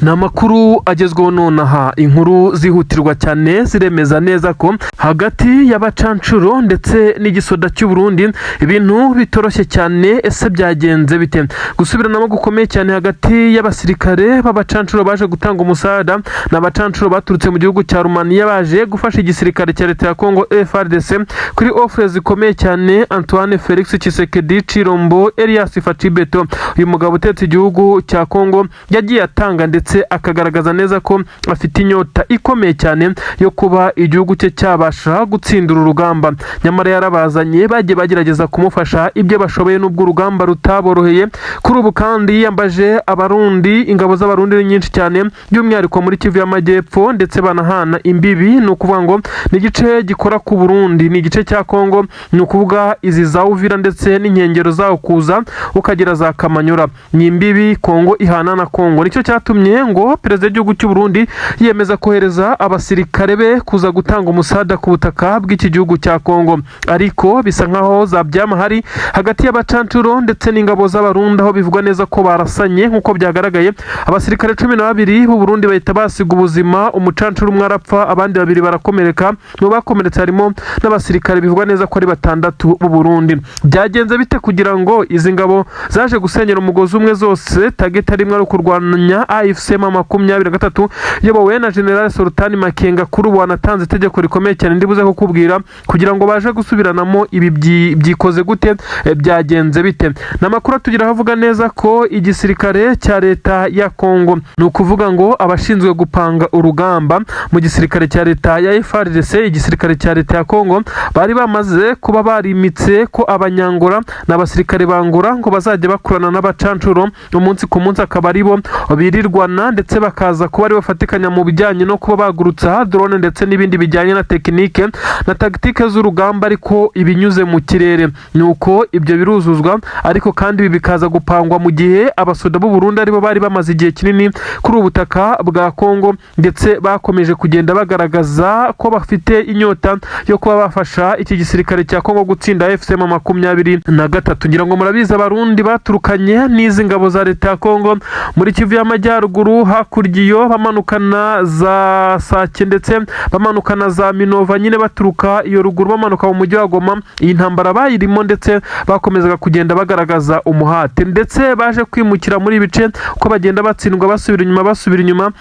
Ni amakuru agezweho nonaha. Inkuru zihutirwa cyane ziremeza neza ko hagati y'abacancuro ndetse n'igisoda cy'u Burundi ibintu bitoroshye cyane. Ese byagenze bite? Gusubiranamo gukomeye cyane hagati y'abasirikare b'abacancuro baje gutanga umusada. Ni abacancuro baturutse mu gihugu cya Rumaniya, baje gufasha igisirikare cya leta ya Congo FARDC kuri offre zikomeye cyane. Antoine Felix Tshisekedi Tshilombo Elias Fatshi Béton, uyu mugabo utetse igihugu cya Congo, yagiye atanga ndetse akagaragaza neza ko afite inyota ikomeye cyane yo kuba igihugu cye cyabasha gutsindira urugamba. Nyamara yarabazanye, bagiye bagerageza kumufasha ibyo bashoboye n'ubwo urugamba rutaboroheye. Kuri ubu kandi yiyambaje Abarundi. Ingabo z'Abarundi ni nyinshi cyane, by'umwihariko muri Kivu y'Amajyepfo, ndetse banahana imbibi. Ni ukuvuga ngo ni igice gikora ku Burundi, ni igice cya Kongo, ni ukuvuga izi za Uvira ndetse n'inkengero zawo kuza ukagera za Kamanyura, ni imbibi Kongo ihana na Kongo. Nicyo cyatumye ngo perezida w'igihugu cy'u Burundi yiyemeza kohereza abasirikare be kuza gutanga umusada ku butaka bw'iki gihugu cya Kongo. Ariko bisa nkaho za byamahari hagati y'abacancuro ndetse n'ingabo z'Abarundi, aho bivugwa neza ko barasanye. Nk'uko byagaragaye, abasirikare 12 b'u Burundi bahita basiga ubuzima, umucancuro umwe arapfa, abandi babiri barakomereka. Mu bakomeretse harimo n'abasirikare bivugwa neza ko ari batandatu b'u Burundi. Byagenze bite kugira ngo izi ngabo zaje gusenyera umugozi umwe zose, target rimwe ari ukurwanya AFC M23 iyobowe na General Sultani Makenga, kuri ubu wanatanze itegeko rikomeye cyane ndibuze kukubwira, kugira ngo baje gusubiranamo? Ibi byikoze gute? Byagenze bite? Ni amakuru atugeraho avuga neza ko igisirikare cya leta ya Kongo, ni ukuvuga ngo abashinzwe gupanga urugamba mu gisirikare cya leta ya FARDC, igisirikare cya leta ya Kongo, bari bamaze kuba barimitse ko Abanyangora n'abasirikare b'Angola ngo bazajya bakorana n'abacancuro umunsi ku munsi, akaba ari bo birirwana, ndetse bakaza kuba ari bafatikanya mu bijyanye no kuba bagurutsa drone ndetse n'ibindi bijyanye na technique na tactique z'urugamba, ariko ibinyuze mu kirere. Nuko ibyo biruzuzwa, ariko kandi ibi bikaza gupangwa mu gihe abasoda b'u Burundi aribo bari bamaze igihe kinini kuri ubu butaka bwa Kongo, ndetse bakomeje kugenda bagaragaza ko bafite inyota yo kuba bafasha iki gisirikare cya Kongo gutsinda AFC M23. Ngira ngo murabizi, Abarundi baturukanye n'izi ngabo za leta ya Kongo muri Kivu y'Amajyaruguru, hakurya iyo bamanukana za Sake ndetse bamanukana za Minova, nyine baturuka iyo ruguru bamanuka mu mujyi wa Goma. Iyi ntambara bayirimo, ndetse bakomezaga kugenda bagaragaza umuhate, ndetse baje kwimukira muri ibi bice. Uko bagenda batsindwa, basubira inyuma, basubira inyuma,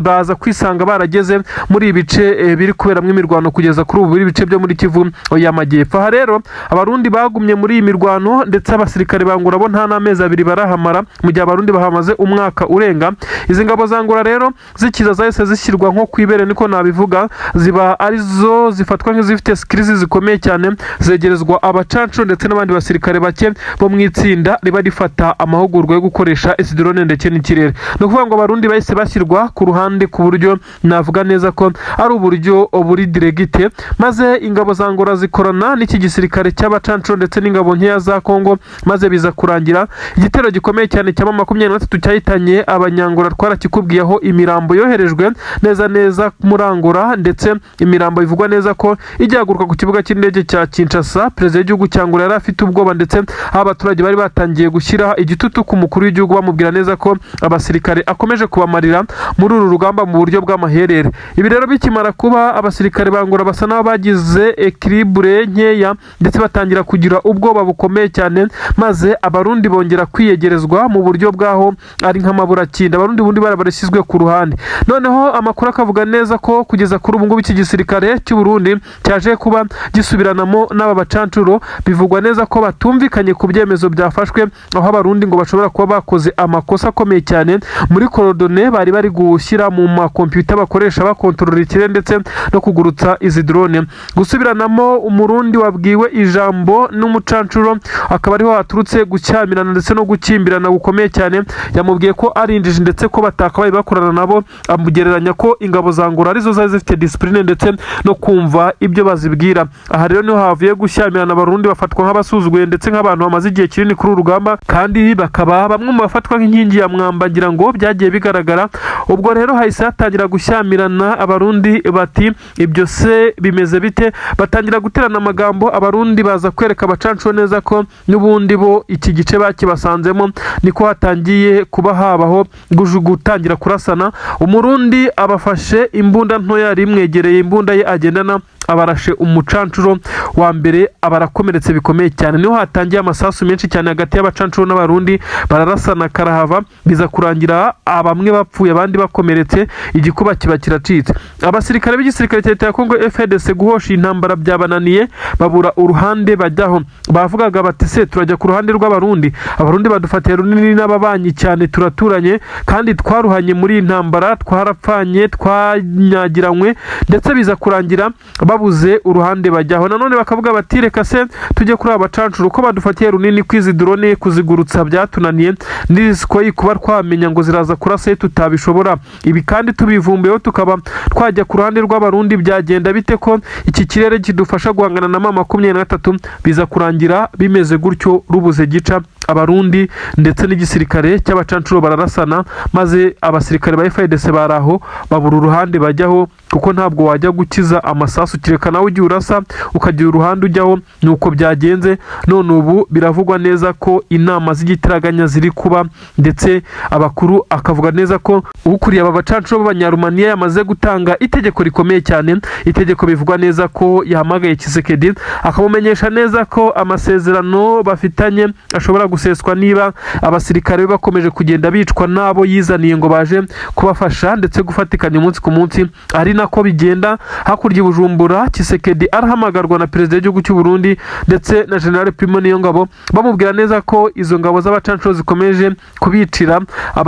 baza kwisanga barageze muri ibi bice biri kuberamo imirwano kugeza kuri ubu, biri ibice byo muri Kivu y'Amajyepfo. Aha rero Abarundi bagumye muri iyi mirwano, ndetse abasirikare b'Angola bo nta n'amezi 2 barahamara, mu gihe Abarundi bahamaze umwaka urenga. Izi ngabo za Angola rero zikiza zahise zishyirwa nko ku ibere, niko nabivuga, ziba arizo zifatwa nk'izifite skills zikomeye cyane, zegerezwa abacancuro ndetse n'abandi basirikare bake bo mu itsinda riba rifata amahugurwa yo gukoresha izi drone ndetse n'ikirere. Ni ukuvuga ngo Abarundi bahise bashyirwa ku ruhande ku buryo navuga neza ko ari uburyo buri direct, maze ingabo za Angola zikorana n'iki gisirikare cy'abacancuro ndetse n'ingabo nkeya za Kongo, maze biza kurangira igitero gikomeye cyane cya M23 cyahitanye Abanyangora. Twarakikubwiyeho, imirambo yoherejwe neza neza muri Angola, ndetse imirambo bivugwa neza ko ijyaguruka ku kibuga cy'indege cya Kinshasa, perezida w'igihugu cya Angola yari afite ubwoba, ndetse aho abaturage bari batangiye gushyira igitutu ku mukuru w'igihugu, bamubwira neza ko abasirikare akomeje kubamarira muri uru rugamba mu buryo bw'amaherere. Ibi rero bikimara kuba, abasirikare ba Angola basa n'aho bagize équilibre nkeya, ndetse batangira kugira ubwoba bukomeye cyane, maze Abarundi bongera kwiyegerezwa mu buryo bw'aho ari nk'amaburakindi. Abarundi bundi barabarashyizwe ku ruhande. Noneho amakuru akavuga neza ko kugeza kuri ubu ngubu iki gisirikare cy'u Burundi cyaje kuba gisubiranamo n'aba bacancuro. Bivugwa neza ko batumvikanye ku byemezo byafashwe, aho Abarundi ngo bashobora kuba bakoze amakosa akomeye cyane muri coordonnées bari bari gushyira mu makompiyuta bakoresha bakontorora ikirere ndetse no kugurutsa izi drone. Gusubiranamo, Umurundi wabwiwe ijambo n'umucancuro, akaba ariho haturutse gucyamirana ndetse no gukimbirana gukomeye cyane. Yamubwiye ko ari injiji, ndetse ko batakabaye bakorana nabo, amugereranya ko ingabo za Angola arizo zari zifite discipline ndetse no kumva ibyo bazibwira. Aha rero niho havuye gushyamirana, Abarundi bafatwa nk'abasuzuguye ndetse nk'abantu bamaze igihe kinini kuri uru rugamba, kandi bakaba bamwe mu bafatwa nk'inkingi ya mwamba. Ngira ngo byagiye bigaragara. Ubwo rero hahise hatangira gushyamirana, Abarundi bati: "Ibyo se bimeze bite?" Batangira guterana amagambo. Abarundi baza kwereka abacancuro neza ko n'ubundi bo iki gice bakibasanzemo. Niko hatangiye kuba habaho gujugunya. Gutangira kurasana, Umurundi abafashe imbunda ntoya yari imwegereye, imbunda ye agendana, abarashe umucancuro wa mbere, abarakomeretse bikomeye cyane. Niho hatangiye amasasu menshi cyane hagati y'abacancuro n'Abarundi, bararasana karahava, biza kurangira bamwe bapfuye, abandi bakomeretse, igikuba kiba kiracitse. Abasirikare b'igisirikare cya leta ya Kongo FARDC guhosha intambara byabananiye, babura uruhande bajyaho. Bavugaga bati: "Se turajya ku ruhande rw'Abarundi? Abarundi badufatiye runini n'ababanyi cyane, turaturanye kandi twaruhanye muri iyi ntambara, twarapfanye, twanyagiranywe." Ndetse biza kurangira babuze uruhande bajyaho. Nanone bakavuga bati: "Reka se tujye kuri aba bacancuro ko badufatiye runini, kwizi drone kuzigurutsa byatunaniye, n'izi kuba twamenya ngo ziraza kurasa tutabishobora. Ibi kandi tubivumbuyeho tukaba twajya ku ruhande rw'Abarundi, byagenda bite ko iki kirere kidufasha guhangana na M23?" Biza kurangira bimeze gutyo, rubuze gica, Abarundi ndetse n'igisirikare cy'abacancuro bararasana, maze abasirikare ba FARDC bari aho babura uruhande bajyaho, kuko ntabwo wajya gukiza amasasu, kereka nawe ugiye urasa ukagira uruhande ujyaho. Nuko byagenze. None ubu biravugwa neza ko inama z'igitaraganya ziri kuba, ndetse abakuru akavuga neza ko ukuriye aba bacancuro b'Abanyarumaniya yamaze gutanga itegeko rikomeye cyane, itegeko bivugwa neza ko yahamagaye Tshisekedi akamumenyesha neza ko amasezerano bafitanye ashobora guseswa niba abasirikare be bakomeje kugenda bicwa n'abo yizaniye ngo baje kubafasha ndetse gufatikanya umunsi ku munsi. Ari nako bigenda hakurya i Bujumbura, Tshisekedi arahamagarwa na perezida w'igihugu cy'u Burundi ndetse na General Primo Niyongabo, bamubwira neza ko izo ngabo z'abacancuro zikomeje kubicira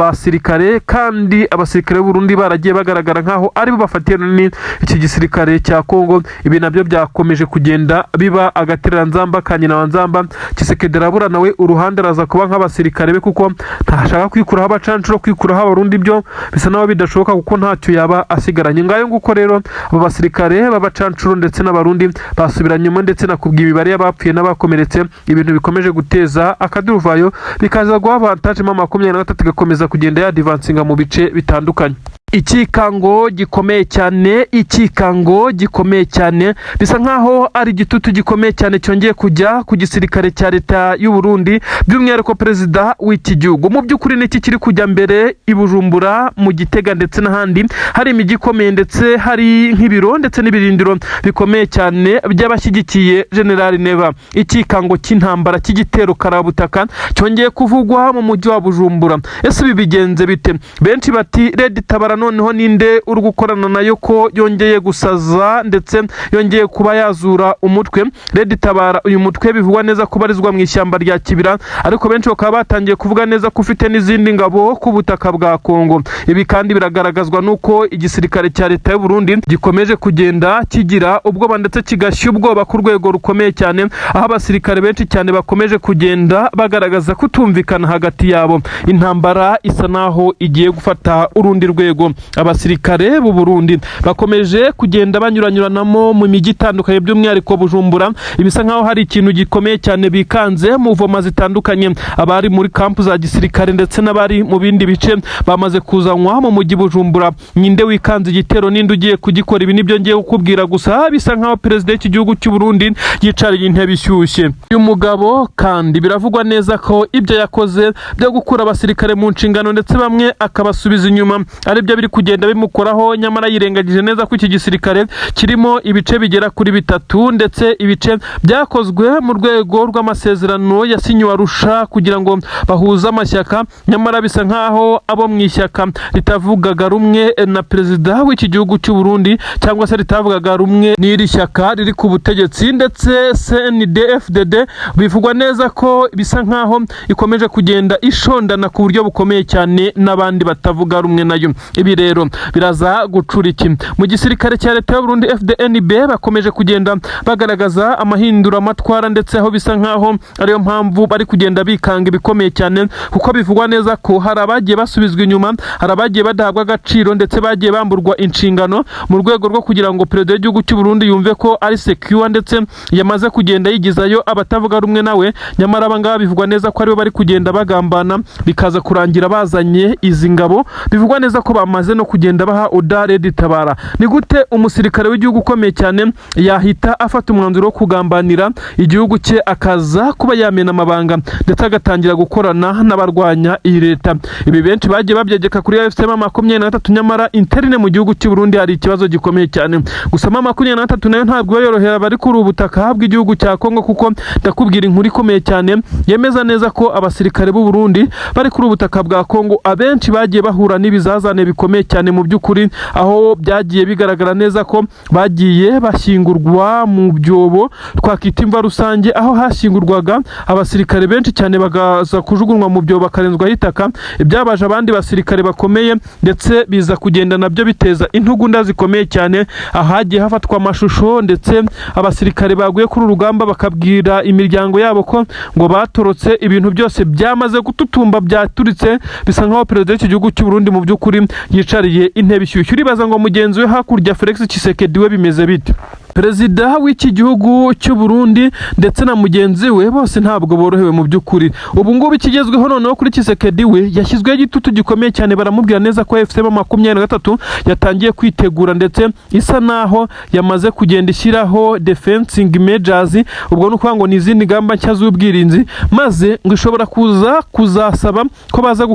abasirikare, kandi abasirikare b'u Burundi baragiye bagaragara nkaho aribo bafatiye runini iki gisirikare cya Kongo. Ibi nabyo byakomeje kugenda biba agatereranzamba ka nyina wa Nzamba. Tshisekedi arabura nawe uruhande araza kuba nk'abasirikare be, kuko ntashaka kwikuraho abacancuro, kwikuraho Abarundi byo bisa naho bidashoboka kuko ntacyo yaba asigaranye. Ngayo nguko rero, abo basirikare b'abacancuro ndetse n'Abarundi basubiranyemo, ndetse nakubwiye imibare y'abapfuye n'abakomeretse, ibintu bikomeje guteza akaduruvayo, bikaza guha avantage M23 igakomeza kugenda yadivansinga mu bice bitandukanye. Ikikango gikomeye cyane, ikikango gikomeye cyane, bisa nkaho ari igitutu gikomeye cyane cyongeye kujya ku gisirikare cya leta y'u Burundi, by'umwihariko perezida w'iki gihugu. Mu by'ukuri niki kiri kujya mbere i Bujumbura, mu Gitega ndetse n'ahandi hari imijyi ikomeye, ndetse hari nk'ibiro ndetse n'ibirindiro bikomeye cyane by'abashyigikiye General Neva? Ikikango cy'intambara cy'igitero karabutaka cyongeye kuvugwa mu mujyi wa Bujumbura. Ese ibi bigenze bite? Benshi bati: "Red Tabara noneho ninde uri gukorana nayo ko yongeye gusaza ndetse yongeye kuba yazura umutwe?" Red Tabara, uyu mutwe bivugwa neza ko ubarizwa mu ishyamba rya Kibira, ariko benshi bakaba batangiye kuvuga neza ko ufite n'izindi ngabo ku butaka bwa Kongo. Ibi kandi biragaragazwa n'uko igisirikare cya leta y'u Burundi gikomeje kugenda kigira ubwoba ndetse kigashya ubwoba ku rwego rukomeye cyane, aho abasirikare benshi cyane bakomeje kugenda bagaragaza kutumvikana hagati yabo. Intambara isa naho igiye gufata urundi rwego. Abasirikare b'u Burundi bakomeje kugenda banyuranyuranamo mu mijyi itandukanye, by'umwihariko Bujumbura. Ibisa nkaho hari ikintu gikomeye cyane bikanze. Mu voma zitandukanye, abari muri kampu za gisirikare ndetse n'abari mu bindi bice bamaze kuzanwa mu mujyi Bujumbura. Ninde wikanze igitero? Ninde ugiye kugikora? Ibi nibyo ngiye kukubwira. Gusa bisa nkaho perezida w'iki gihugu cy'u Burundi yicariye intebe ishyushye. Uyu mugabo kandi biravugwa neza ko ibyo yakoze byo gukura abasirikare mu nshingano ndetse bamwe akabasubiza inyuma aribyo biri kugenda bimukoraho, nyamara yirengagije neza ko iki gisirikare kirimo ibice bigera kuri bitatu, ndetse ibice byakozwe mu rwego rw'amasezerano yasinyiwe Arusha kugira ngo bahuze amashyaka. Nyamara bisa nkaho abo mu ishyaka ritavugaga rumwe na perezida w'iki gihugu cy'u Burundi, cyangwa se ritavugaga rumwe n'iri shyaka riri ku butegetsi, ndetse CNDD-FDD, bivugwa neza ko bisa nkaho ikomeje kugenda ishondana ku buryo bukomeye cyane n'abandi batavuga rumwe nayo. Ibi rero biraza gucura iki mu gisirikare cya leta y'u Burundi? FDNB bakomeje kugenda bagaragaza amahinduramatwara, ndetse aho bisa nkaho ariyo mpamvu bari kugenda bikanga ibikomeye cyane, kuko bivugwa neza ko hari abagiye basubizwa inyuma, hari abagiye badahabwa agaciro, ndetse bagiye bamburwa inshingano mu rwego rwo kugira ngo perezida w'igihugu cy'u Burundi yumve ko ari secure, ndetse yamaze kugenda yigizayo abatavuga rumwe nawe. Nyamara aba ngaba bivugwa neza ko aribo bari kugenda bagambana, bikaza kurangira bazanye izi ngabo bivugwa neza ko bamaze bamaze no kugenda baha order Red Tabara. Ni gute umusirikare w'igihugu ukomeye cyane yahita afata umwanzuro wo kugambanira igihugu cye, akaza kuba yamena amabanga ndetse agatangira gukorana n'abarwanya iyi leta? Ibi benshi bagiye babyegeka kuri AFC M23, nyamara interne mu gihugu cy'u Burundi hari ikibazo gikomeye cyane. Gusa M23 nayo ntabwo yorohera abari kuri ubu butaka bw'igihugu cya Kongo, kuko ndakubwira inkuru ikomeye cyane yemeza neza ko abasirikare b'u Burundi bari kuri ubu butaka bwa Kongo abenshi bagiye bahura n'ibizazane bikomeye cyane mu by'ukuri, aho byagiye bigaragara neza ko bagiye bashyingurwa mu byobo twakita imva rusange, aho hashyingurwaga abasirikare benshi cyane bagaza kujugunywa mu byobo bakarenzwaho itaka. Ibyabaje abandi basirikare bakomeye ndetse biza kugenda nabyo biteza intugunda zikomeye cyane, ahagiye hafatwa amashusho ndetse abasirikare baguye kuri uru rugamba bakabwira imiryango yabo ko ngo batorotse. Ibintu byose byamaze gututumba, byaturitse, bisa nkaho perezida w'iki gihugu cy'u Burundi mu by'ukuri yicariye intebe ishyushye. Uribaza ngo mugenzi we hakurya Felix Tshisekedi we bimeze bite? Perezida w'iki gihugu cy'u Burundi ndetse na mugenzi we bose ntabwo borohewe mu by'ukuri. Ubu ngubu ikigezweho noneho kuri Tshisekedi, we yashyizweho igitutu gikomeye cyane. Baramubwira neza ko AFC M23 yatangiye kwitegura ndetse isa naho yamaze kugenda ishyiraho defensing measures. Ubwo ni ukuvuga ngo ni izindi ngamba nshya z'ubwirinzi, maze ngo ishobora kuza kuzasaba ko baza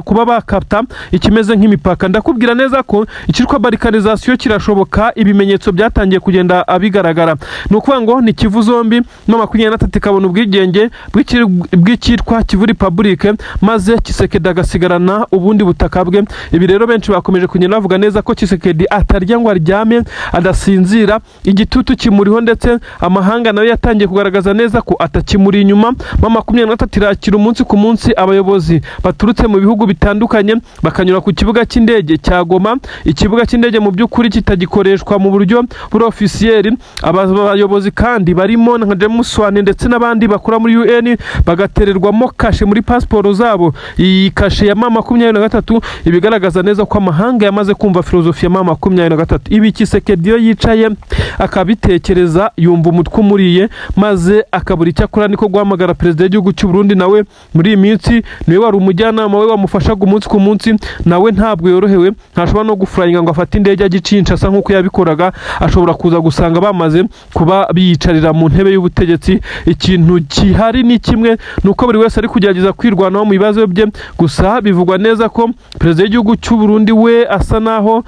kuba bakata ikimeze nk'imipaka. Ndakubwira neza ko icyitwa balkanisation kirashoboka, ibimenyetso byatangiye kugenda abigaragara. Ni ukuvuga ngo ni Kivu zombi M23 ikabona ubwigenge bw'icyitwa Kivu Republic, maze Tshisekedi agasigarana ubundi butaka bwe. Ibi rero benshi bakomeje kugenda bavuga neza ko Tshisekedi atarya ngo aryame, adasinzira, igitutu kimuriho, ndetse amahanga nayo yatangiye kugaragaza neza ko atakimuri inyuma. M23 irakira umunsi ku munsi abayobozi baturutse mu bihugu bitandukanye, bakanyura ku kibuga cy'indege cya Goma, ikibuga cy'indege mu by'ukuri kitagikoreshwa mu buryo buri officiel. Aba bayobozi kandi barimo nka James Swan ndetse n'abandi bakora muri UN, bagatererwamo kashe muri pasiporo zabo, iyi kashe ya M23, ibigaragaza neza ko amahanga yamaze kumva filozofi ya M23. Ibi Tshisekedi iyo yicaye akabitekereza yumva umutwe umuriye, maze akabura icyo akora, niko guhamagara perezida w'igihugu cy'u Burundi. Nawe muri iyi minsi niwe wari umujyanama we wamufashaga umunsi ku munsi, nawe ntabwo yorohewe, ntashobora no gufurayinga ngo afate indege ajye i Kinshasa nk'uko yabikoraga. Ashobora kuza gusanga bamaze kuba biyicarira mu ntebe y'ubutegetsi. Ikintu gihari ni kimwe, ni uko buri wese ari kugerageza kwirwanaho mu bibazo bye. Gusa bivugwa neza ko perezida w'igihugu cy'u Burundi we asa naho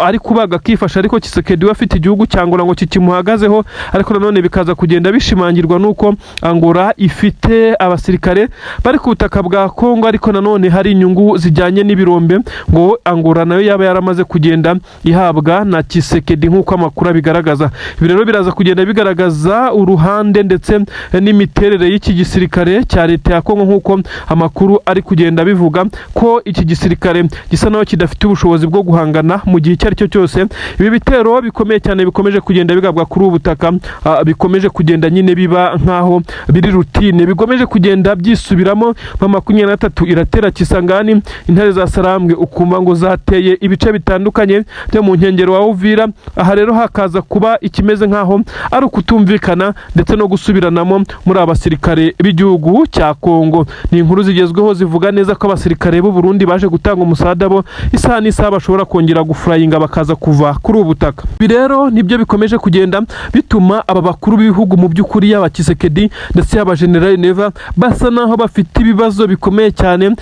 ari kubaga akifasha, ariko Tshisekedi we afite igihugu cya Angola ngo kikimuhagazeho. Ariko nanone bikaza kugenda bishimangirwa n'uko Angola ifite abasirikare bari ku butaka bwa Kongo, ariko nanone hari inyungu zijyanye n'ibirombe ngo Angola nayo yaba yaramaze kugenda ihabwa na Tshisekedi nk'uko amakuru abigaragaza. Ibi rero biraza kugenda bigaragaza uruhande ndetse n'imiterere y'iki gisirikare cya leta ya Kongo, nk'uko amakuru ari kugenda bivuga ko iki gisirikare gisa naho kidafite ubushobozi bwo guhangana mu gihe icyo ari cyo cyose ibi bitero bikomeye cyane bikomeje kugenda bigabwa kuri ubu butaka, bikomeje kugenda nyine biba nk'aho biri routine, bikomeje kugenda byisubiramo. M23 iratera Kisangani, intare za Sarambwe ukumva ngo zateye ibice bitandukanye byo mu nkengero wa Uvira. Aha rero hakaza kuba ikimeze nk'aho ari ukutumvikana ndetse no gusubiranamo muri aba basirikare b'igihugu cya Kongo. Ni inkuru zigezweho zivuga neza ko abasirikare b'u Burundi baje gutanga umusada, bo isaha n'isaha bashobora kongera gufurayinga bakaza kuva kuri ubu butaka. Ibi rero nibyo bikomeje kugenda bituma aba bakuru b'ibihugu mu by'ukuri, yaba Tshisekedi ndetse yaba General Neva, basa naho bafite ibibazo bikomeye cyane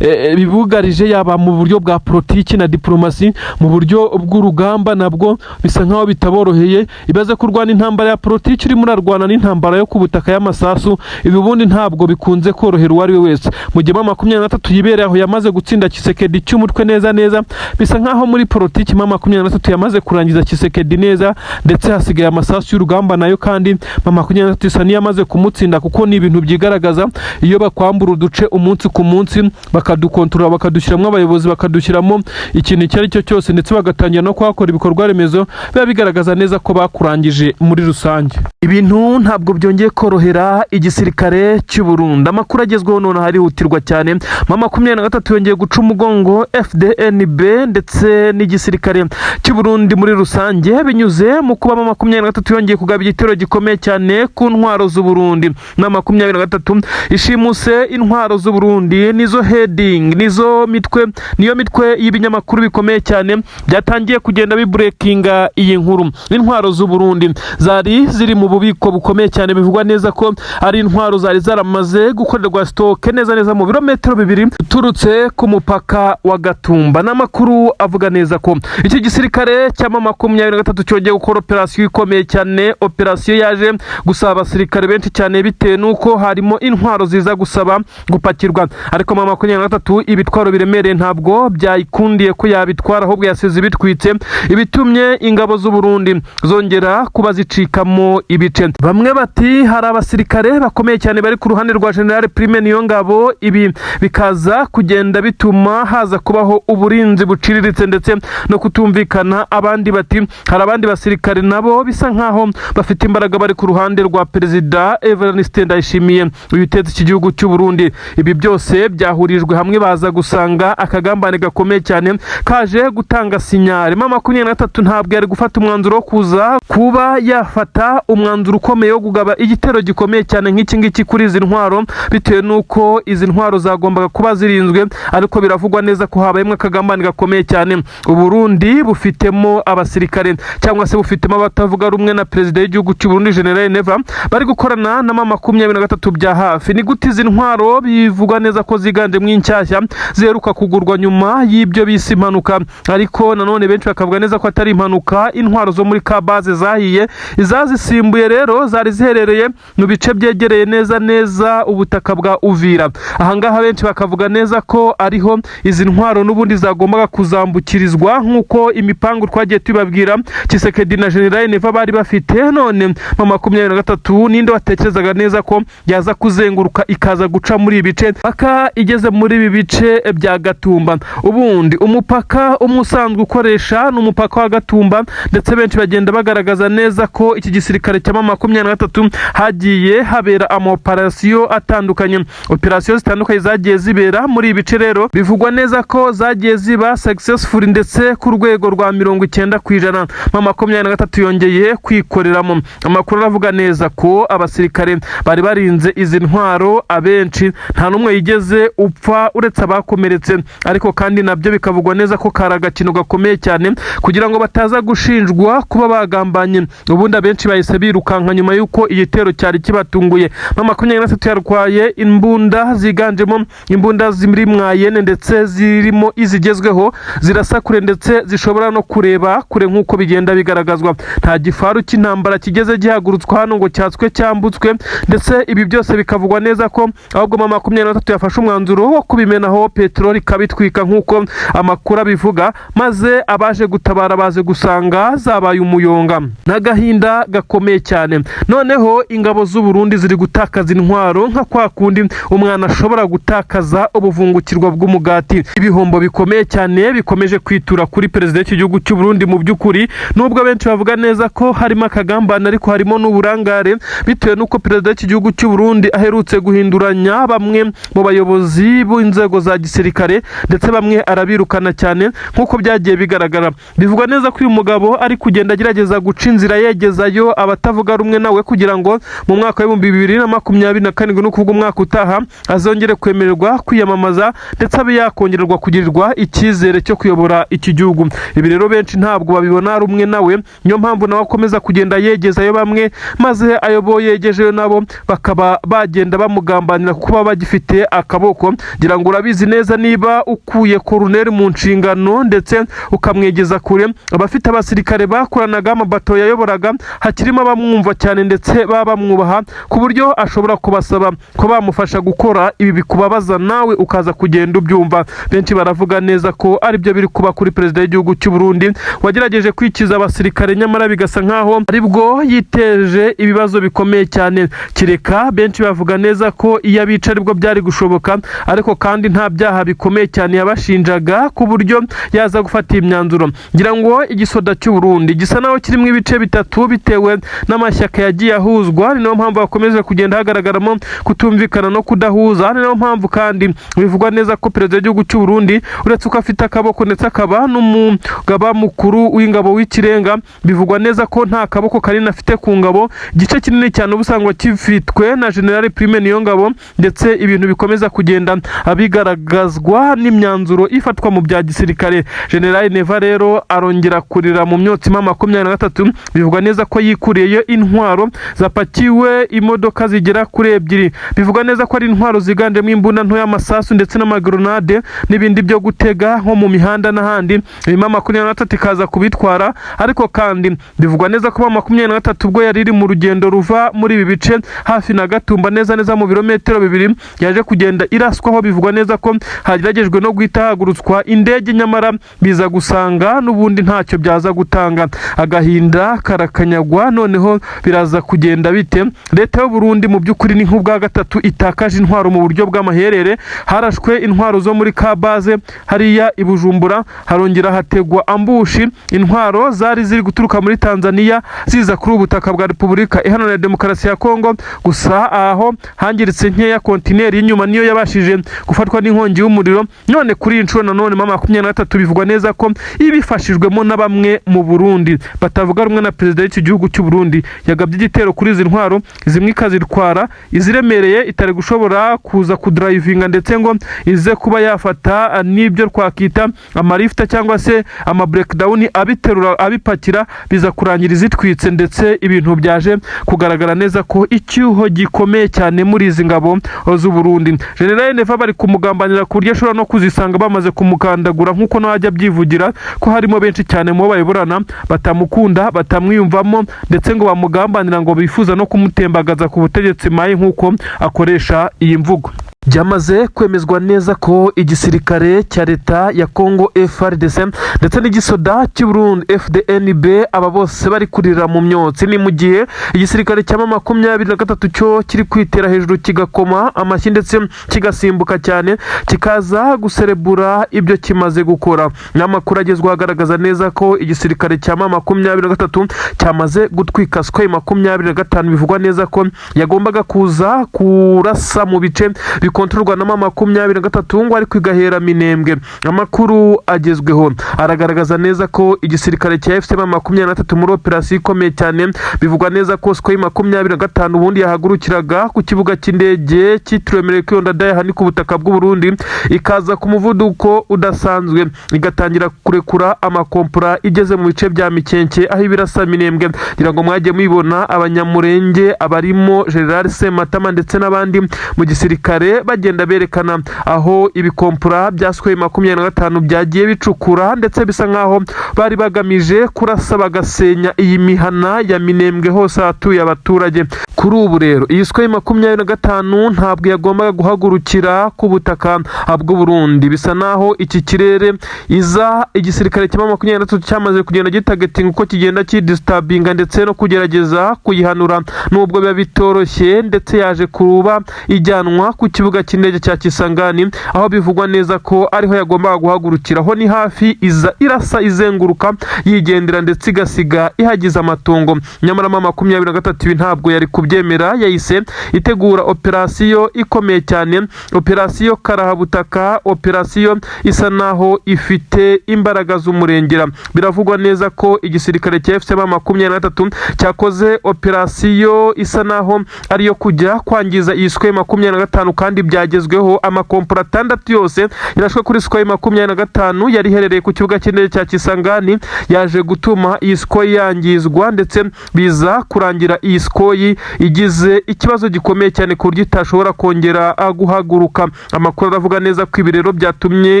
bibugarije, yaba mu buryo bwa politiki na diplomasi, mu buryo bw'urugamba nabwo bisa nkaho bitaboroheye. Ibaze kurwana intambara ya politiki urimo urarwana n'intambara yo ku butaka y'amasasu. Ibi ubundi ntabwo bikunze korohera uwo ari we wese. Mu gihe M23 yibereye aho yamaze gutsinda Tshisekedi cy'umutwe neza neza, bisa nkaho muri politiki M23 yamaze kurangiza Tshisekedi neza, ndetse hasigaye amasasu y'urugamba nayo kandi M23 isa n'iyamaze kumutsinda, kuko ni ibintu byigaragaza iyo bakwambura uduce umunsi ku munsi, bakadukontorora, bakadushyiramo abayobozi, bakadushyiramo ikintu icyo ari cyo cyose, ndetse bagatangira no kuhakora ibikorwa remezo, biba bigaragaza neza ko bakunaniye. bakurangije muri rusange. Ibintu ntabwo byongeye korohera igisirikare cy'u Burundi. Amakuru agezweho noneho arihutirwa cyane. M23 yongeye guca umugongo FDNB ndetse n'igisirikare cy'u Burundi muri rusange, binyuze mu kuba M23 yongeye kugaba igitero gikomeye cyane ku ntwaro z'u Burundi. M23 ishimuse intwaro z'u Burundi, nizo heading, nizo mitwe, niyo mitwe y'ibinyamakuru bikomeye cyane byatangiye kugenda bibreakinga iyi nkuru. Intwaro z'u Burundi zari ziri mu bubiko bukomeye cyane, bivugwa neza ko ari intwaro zari zaramaze gukorerwa stock neza neza mu birometero 2 uturutse ku mupaka wa Gatumba. N'amakuru avuga neza ko iki gisirikare cya M23 cyongeye gukora operasiyo ikomeye cyane, operasiyo yaje gusaba abasirikare benshi cyane bitewe n'uko harimo intwaro ziza gusaba gupakirwa. Ariko M23 ibitwaro biremereye ntabwo byayikundiye ko yabitwara, ahubwo yasize ibitwitse, ibitumye ingabo z'u Burundi zongera kuba zicikamo ibice. Bamwe bati hari abasirikare bakomeye cyane bari ku ruhande rwa General Prime Niyongabo, ibi bikaza kugenda bituma haza kubaho uburinzi buciriritse ndetse no kutumvikana. Abandi bati hari abandi basirikare nabo bisa nkaho bafite imbaraga bari ku ruhande rwa Perezida Evariste Ndayishimiye, uyu utetse iki gihugu cy'u Burundi. Ibi byose byahurijwe hamwe, baza gusanga akagambane gakomeye cyane kaje gutanga signal. M23 ntabwo yari gufata umwanzuro wo kuza kuba yafata umwanzuro ukomeye wo kugaba igitero gikomeye cyane nk'iki ngiki kuri izi ntwaro, bitewe n'uko izi ntwaro zagombaga kuba zirinzwe. Ariko biravugwa neza ko habayemo akagambane gakomeye cyane. Uburundi bufitemo abasirikare cyangwa se bufitemo abatavuga rumwe na perezida w'igihugu cy'u Burundi, General Neva, bari gukorana na M23 bya hafi. Ni gute izi ntwaro bivugwa neza ko ziganjemo inshyashya ziheruka kugurwa nyuma y'ibyo bise impanuka, ariko nanone benshi bakavuga neza ko atari impanuka, intwaro zo muri Kabaze zahiye, izazisimbuye rero zari ziherereye mu bice byegereye neza neza ubutaka bwa Uvira. Ahangaha benshi bakavuga neza ko ariho izi ntwaro n'ubundi zagombaga kuzambukirizwa, nk'uko imipangu twagiye tubabwira Tshisekedi na General Neva bari bafite. None M23, ninde watekerezaga neza ko yaza kuzenguruka ikaza guca muri ibi bice paka igeze muri ibi bice bya Gatumba? Ubundi umupaka umwe usanzwe ukoresha ni umupaka wa Gatumba, ndetse benshi bagenda bagaragaza neza ko iki gisirikare cya M23 hagiye habera amaoperasiyo atandukanye, operasiyo zitandukanye zagiye zibera muri ibi bice. Rero bivugwa neza ko zagiye ziba successful ndetse ku rwego rwa 90%. M23 yongeye kwikoreramo. Amakuru aravuga neza ko abasirikare bari barinze izi ntwaro abenshi nta n'umwe yigeze upfa uretse abakomeretse. Ariko kandi nabyo bikavugwa neza ko kari agakino gakomeye cyane kugira ngo bataza gushinjwa kuba bagambanye. Ubundi abenshi bahise birukanka nyuma y'uko igitero cyari kibatunguye. M23 yarwaye imbunda ziganjemo imbunda ziri moyenne ndetse zirimo izigezweho zirasa kure ndetse zishobora no kureba kure, nk'uko bigenda bigaragazwa. Nta gifaru cy'intambara kigeze gihagurutswa hano ngo cyatswe cyambutswe, ndetse ibi byose bikavugwa neza ko ahubwo M23 yafashe umwanzuro wo kubimenaho peteroli ikabitwika, nk'uko amakuru abivuga, maze abaje gutabara baze gusanga zabaye umuyonga n'agahinda gakomeye cyane. Noneho ingabo z'u Burundi ziri gutakaza intwaro nka kwa kundi umwana ashobora gutakaza ubuvungukirwa bw'umugati. Ibihombo bikomeye cyane bikomeje kwitura kuri perezida w'iki gihugu cy'u Burundi. Mu by'ukuri, nubwo benshi bavuga neza ko harimo akagambane, ariko harimo n'uburangare, bitewe n'uko perezida w'iki gihugu cy'u Burundi aherutse guhinduranya bamwe mu bayobozi b'inzego za gisirikare, ndetse bamwe arabirukana cyane nk'uko byagiye bigaragara. Bivugwa neza ko uyu mugabo ari kugenda agerageza guca inzira yegezayo abatavuga rumwe nawe, kugira ngo mu mwaka wa 2027, ni ukuvuga umwaka utaha, azongere kwemererwa kwiyamamaza ndetse abe yakongererwa kugirirwa icyizere cyo kuyobora iki gihugu. Ibi rero benshi ntabwo babibona rumwe nawe, niyo mpamvu nawe akomeza kugenda yegezayo bamwe, maze ayo yegejeyo nabo bakaba bagenda bamugambanira kuko baba bagifite akaboko. Ngira ngo urabizi neza, niba ukuye koroneri mu nshingano ndetse ukamwegeza kure, abafite abasirikare bakoranaga, amabato yayoboraga, hakirimo abamwumva cyane ndetse baba bamwubaha ku buryo ashobora kubasaba ko bamufasha gukora ibi bikubabaza, nawe ukaza kugenda ubyumva. Benshi baravuga neza ko aribyo biri kuba kuri perezida w'igihugu cy'u Burundi, wagerageje kwikiza abasirikare, nyamara bigasa nkaho aribwo yiteje ibibazo bikomeye cyane. Kireka benshi bavuga neza ko iyo abica aribwo byari gushoboka, ariko kandi nta byaha bikomeye cyane yabashinjaga ku buryo yaza gufata iyi myanzuro. Ngira ngo igisoda cy'u Burundi gisa naho kirimo yacitsemo ibice bitatu bitewe n'amashyaka yagiye ahuzwa. Ni nayo mpamvu hakomeje kugenda hagaragaramo kutumvikana no kudahuza. Ni nayo mpamvu kandi bivugwa neza ko perezida w'igihugu cy'u Burundi, uretse ko afite akaboko ndetse akaba n'umugaba mukuru w'ingabo w'ikirenga, bivugwa neza ko nta kaboko kanini afite ku ngabo. Igice kinini cyane uba usanga kifitwe na General Prime Niyongabo, ndetse ibintu bikomeza kugenda bigaragazwa n'imyanzuro ifatwa mu bya gisirikare. General Neva rero arongera kurira mu myotsi M23. Bivugwa neza ko yikuriyeyo intwaro zapakiwe imodoka zigera kuri ebyiri. Bivugwa neza ko ari intwaro ziganjemo imbunda nto y'amasasu ndetse n'amagrenade n'ibindi byo gutega nko mu mihanda n'ahandi. M23 ikaza kubitwara. Ariko kandi bivugwa neza ko M23, ubwo yari iri mu rugendo ruva muri ibi bice hafi na Gatumba, neza neza mu birometero 2, yaje kugenda iraswaho. Bivugwa neza ko hageragejwe no guhita hagurutswa indege, nyamara biza gusanga n'ubundi ntacyo byaza gutanga. Agahinda karakanyagwa. Noneho biraza kugenda bite? Leta y'u Burundi mu by'ukuri ni nk'ubwa gatatu itakaje intwaro mu buryo bw'amaherere. Harashwe intwaro zo muri Kabaze hariya i Bujumbura, harongera hategwa ambush, intwaro zari ziri guturuka muri Tanzania ziza kuri ubu butaka bwa Repubulika Iharanira Demokarasi ya Kongo. Gusa aho hangiritse nkeya, kontineri y'inyuma niyo yabashije gufatwa n'inkongi y'umuriro. None kuri iyi nshuro nanone M23 bivugwa neza ko ibifashijwemo na bamwe mu Burundi batavuga rumwe na perezida w'iki gihugu cy'u Burundi, yagabye igitero kuri izi ntwaro, zimwe ikazitwara iziremereye itari gushobora kuza kudrivinga, ndetse ngo ize kuba yafata n'ibyo twakita amalifta cyangwa se ama breakdown abiterura abipakira, biza kurangira izitwitse. Ndetse ibintu byaje kugaragara neza ko icyuho gikomeye cyane muri izi ngabo z'u Burundi. General Neva bari kumugambanira ku buryo ashobora no kuzisanga bamaze kumukandagura, nk'uko nawe ajya abyivugira ko harimo benshi cyane mu bo bayoborana batamukunda, batamwiyumvamo, ndetse ngo bamugambanira, ngo bifuza no kumutembagaza ku butegetsi mayi, nk'uko akoresha iyi mvugo. Byamaze kwemezwa neza ko igisirikare cya leta ya Congo FARDC ndetse n'igisoda cy'u Burundi FDNB, aba bose bari kurira mu myotsi. Ni mu gihe igisirikare cya M23 cyo kiri kwitera hejuru, kigakoma amashyi ndetse kigasimbuka cyane, kikaza guserebura ibyo kimaze gukora. N'amakuru agezweho agaragaza neza ko igisirikare cya M23 cyamaze gutwika Sukhoi 25, bivugwa neza ko yagombaga kuza kurasa mu bice bikontororwa na M23, ngo ariko igahera Minembwe. Amakuru agezweho aragaragaza neza ko igisirikare cya AFC M23 muri operasiyo ikomeye cyane, bivugwa neza ko Sukhoi 25 ubundi yahagurukiraga ku kibuga cy'indege cyitiriwe Melchior Ndadaye aha ni ku butaka bw'u Burundi, ikaza ku muvuduko udasanzwe, igatangira kurekura amakompora igeze mu bice bya Mikenke aho ibirasa Minembwe. Ngira ngo mwagiye mubibona, Abanyamurenge abarimo General Sematama ndetse n'abandi mu gisirikare bagenda berekana aho ibikompora bya Sukhoi 25 byagiye bicukura, ndetse bisa nkaho bari bagamije kurasa bagasenya iyi mihana ya Minembwe hose ahatuye abaturage. Kuri ubu rero iyi Sukhoi 25 ntabwo yagombaga guhagurukira ku butaka bw'u Burundi. Bisa naho iki kirere iza igisirikare cya M23 cyamaze kugenda gitargetinga uko kigenda kidisturbinga ndetse no kugerageza kuyihanura, nubwo biba bitoroshye. Ndetse yaje kuba ijyanwa ku kibuga cy'indege cya Kisangani, aho bivugwa neza ko ariho yagombaga guhagurukira. Ho ni hafi, iza irasa izenguruka yigendera, ndetse igasiga ihagize amatongo. Nyamara M23 ibi ntabwo yari kubyemera, yahise itegura operasiyo ikomeye cyane, operasiyo karahabutaka, operasiyo isa naho ifite imbaraga z'umurengera. Biravugwa neza ko igisirikare cya AFC M23 cyakoze operasiyo isa naho ariyo kujya kwangiza iyi Sukhoi 25, kandi byagezweho. Amakompora 6 yose yarashwe kuri Sukhoi 25 yari iherereye ku kibuga cy'indege cya Kisangani, yaje gutuma iyi Sukhoi yangizwa, ndetse biza kurangira iyi Sukhoi igize ikibazo gikomeye cyane ku buryo itashobora kongera guhaguruka. Amakuru aravuga neza ko ibi rero byatumye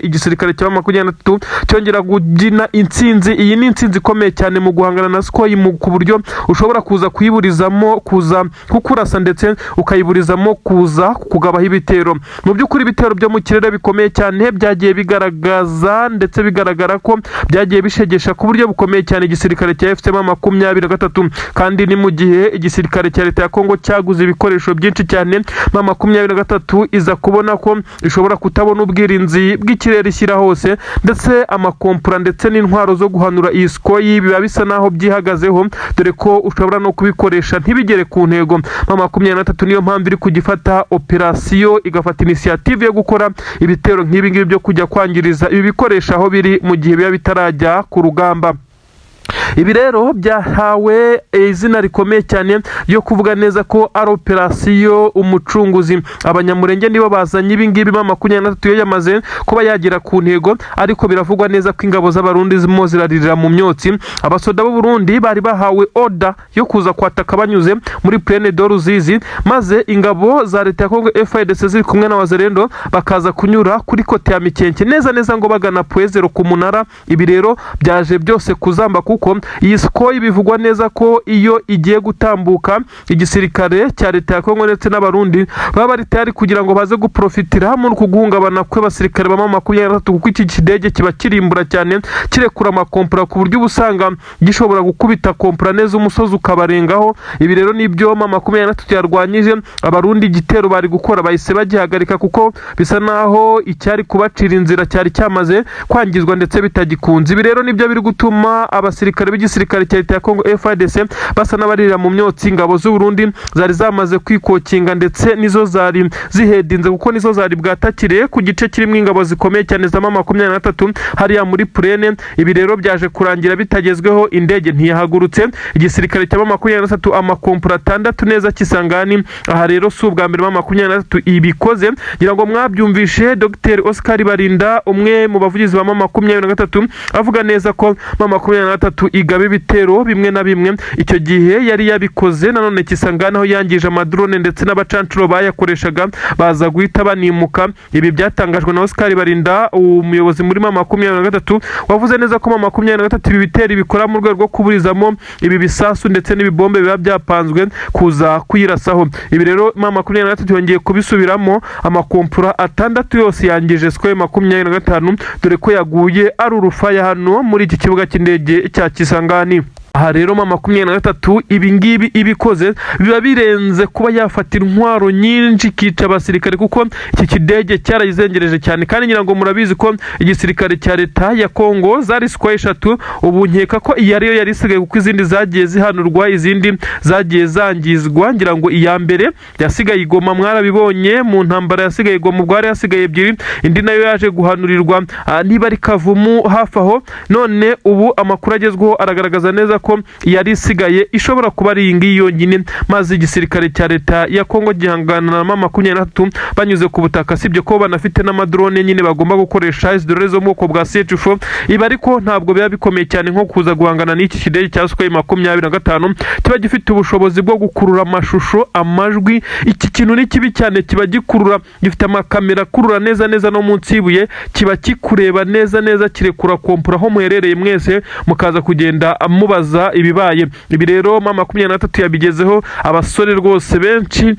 igisirikare cya M23 cyongera kubyina intsinzi. Iyi ni intsinzi ikomeye cyane mu guhangana na Sukhoi, ku buryo ushobora kuza kuyiburizamo kuza kukurasa, ndetse ukayiburizamo kuza kukugabaho ibitero. Mu by'ukuri ibitero byo mu kirere bikomeye cyane byagiye bigaragaza, ndetse bigaragara ko byagiye bishegesha ku buryo bukomeye cyane igisirikare cya AFC M23. Kandi ni mu gihe igisirikare cya leta ya leta ya Kongo cyaguze ibikoresho byinshi cyane, M23 iza kubona ko ishobora kutabona ubwirinzi bw'ikirere ishyira hose, ndetse amakompura ndetse n'intwaro zo guhanura iyi Sukhoi biba bisa naho byihagazeho, dore ko ushobora no kubikoresha ntibigere ku ntego. M23 niyo mpamvu iri kugifata operasiyo, igafata initiative yo gukora ibitero nk'ibi ngibi byo kujya kwangiriza ibi bikoresho aho biri mu gihe biba bitarajya ku rugamba. Ibi rero byahawe izina rikomeye cyane ryo kuvuga neza ko ari operasiyo Umucunguzi. Abanyamurenge nibo bazanye ibi ngibi. M23 yo yamaze kuba yagera ku ntego, ariko biravugwa neza ko ingabo z'Abarundi zirimo ziraririra mu myotsi. Abasoda b'u Burundi bari bahawe order yo kuza kwataka banyuze muri Plaine de Ruzizi, maze ingabo za leta ya Kongo FARDC ziri kumwe na Wazalendo bakaza kunyura kuri côté ya Mikenke neza neza ngo bagana Point Zéro ku munara. Ibi rero byaje byose kuzamba, kuko iyi Sukhoi bivugwa neza ko iyo igiye gutambuka, igisirikare cya leta ya Kongo ndetse n'Abarundi baba bari tayari kugira ngo baze guprofitira muri uku guhungabana kw'abasirikare ba M23, kuko iki kidege kiba kirimbura cyane, kirekura amakompura ku buryo uba usanga gishobora gukubita kompura neza umusozi ukabarengaho. Ibi rero nibyo M23 yarwanyije. Abarundi igitero bari gukora bahise bagihagarika, kuko bisa naho icyari kubacira inzira cyari cyamaze kwangizwa ndetse bitagikunze. Ibi rero nibyo biri gutuma abasirikare b'igisirikare cya leta ya Kongo FARDC basa n'abarira mu myotsi. Ingabo z'u Burundi zari zamaze kwikokinga, ndetse nizo zari zihedinze, kuko nizo zari bwatakire ku gice kirimo ingabo zikomeye cyane za M23 hariya muri Plaine. Ibi rero byaje kurangira bitagezweho, indege ntiyahagurutse. Igisirikare cya M23 amakompura atandatu neza Kisangani. Aha rero si ubwa mbere M23 ibikoze, ngira ngo mwabyumvishe Dr Oscar Barinda, umwe mu bavugizi ba M23, avuga neza ko M23 igaba ibitero bimwe na bimwe. Icyo gihe yari yabikoze nanone Kisangani, aho yangije amadrone ndetse n'abacancuro bayakoreshaga baza guhita banimuka. Ibi byatangajwe na Oscar Barinda, umuyobozi muri M23, wavuze neza ko M23 ibi bitero ibikora mu rwego rwo kuburizamo ibi bisasu ndetse n'ibibombe biba byapanzwe kuza kuyirasaho. Ibi rero M23 yongeye kubisubiramo, amakompura atandatu yose yangije Sukhoi 25, dore ko yaguye ari urufaya hano muri iki kibuga cy'indege cya Kisangani. Aha rero M23 ibi ngibi ibikoze biba birenze kuba yafata intwaro nyinshi ikica abasirikare, kuko iki kidege cyarayizengereje cyane. Kandi ngira ngo murabizi ko igisirikare cya leta ya Kongo zari Sukhoi eshatu, ubu nkeka ko iyi ariyo yari isigaye, kuko izindi zagiye zihanurwa, izindi zagiye zangizwa. Ngira ngo iya mbere yasigaye i Goma, mwarabibonye mu ntambara yasigaye i Goma, ubwo hari hasigaye ebyiri, indi nayo yaje guhanurirwa niba ari Kavumu hafi aho. None ubu amakuru agezweho aragaragaza neza ko yari isigaye ishobora kuba ari iyi ngiyi yonyine, maze igisirikare cya leta ya Kongo gihangana na M23 banyuze ku butaka, sibyo ko banafite n'amadrone nyine bagomba gukoresha, izi drone zo mu bwoko bwa CH4. Ibi ariko ntabwo biba bikomeye cyane nko kuza guhangana n'iki kidege cya Sukhoi 25 kiba gifite ubushobozi bwo gukurura amashusho, amajwi. Iki kintu ni kibi cyane, kiba gikurura, gifite amakamera akurura neza neza no munsi y'ibuye, kiba kikureba neza neza, kirekura kompura aho muherereye mwese, mukaza kugenda mubaza ibibaye. Ibi rero M23 yabigezeho. Abasore rwose benshi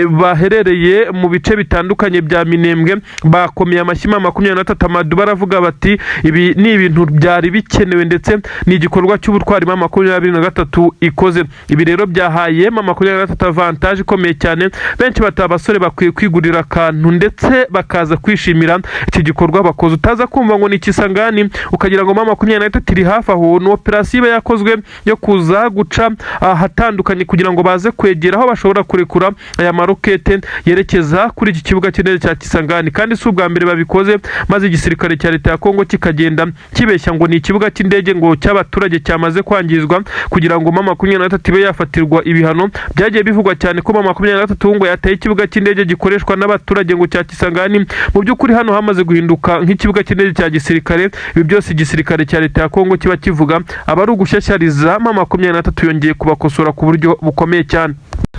baherereye mu bice bitandukanye bya Minembwe bakomeye amashyi M23 amadu, baravuga bati ibi ni ibintu byari bikenewe, ndetse ni igikorwa cy'ubutwari M23 ikoze. Ibi rero byahaye M23 avantage ikomeye cyane. Benshi bati abasore bakwiye kwigurira akantu ndetse bakaza kwishimira iki gikorwa bakoze. Utaza kumva ngo ni Kisangani ukagira ngo M23 iri hafi aho, ni operasiyo iba yakozwe yo kuza guca ahatandukanye kugira ngo baze kwegera aho bashobora kurekura aya marokete yerekeza kuri iki kibuga cy'indege cya Kisangani. Kandi si ubwa mbere babikoze, maze igisirikare cya leta ya Kongo kikagenda kibeshya ngo ni ikibuga cy'indege ngo cy'abaturage cyamaze kwangizwa, kugira ngo M23 ibe yafatirwa ibihano. Byagiye bivugwa cyane ko M23 ngo yateye ikibuga cy'indege gikoreshwa n'abaturage ngo cya Kisangani. Mu by'ukuri hano hamaze guhinduka nk'ikibuga cy'indege cya gisirikare. Ibi byose igisirikare cya leta ya Kongo kiba kivuga aba ari ugushyashyariza. M23 yongeye kubakosora ku buryo bukomeye cyane.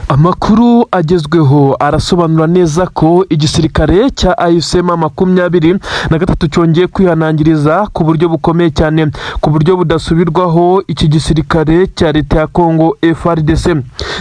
Amakuru agezweho arasobanura neza ko igisirikare cya AFC M23 cyongeye kwihanangiriza ku buryo bukomeye cyane, ku buryo budasubirwaho, iki gisirikare cya leta ya Kongo FARDC.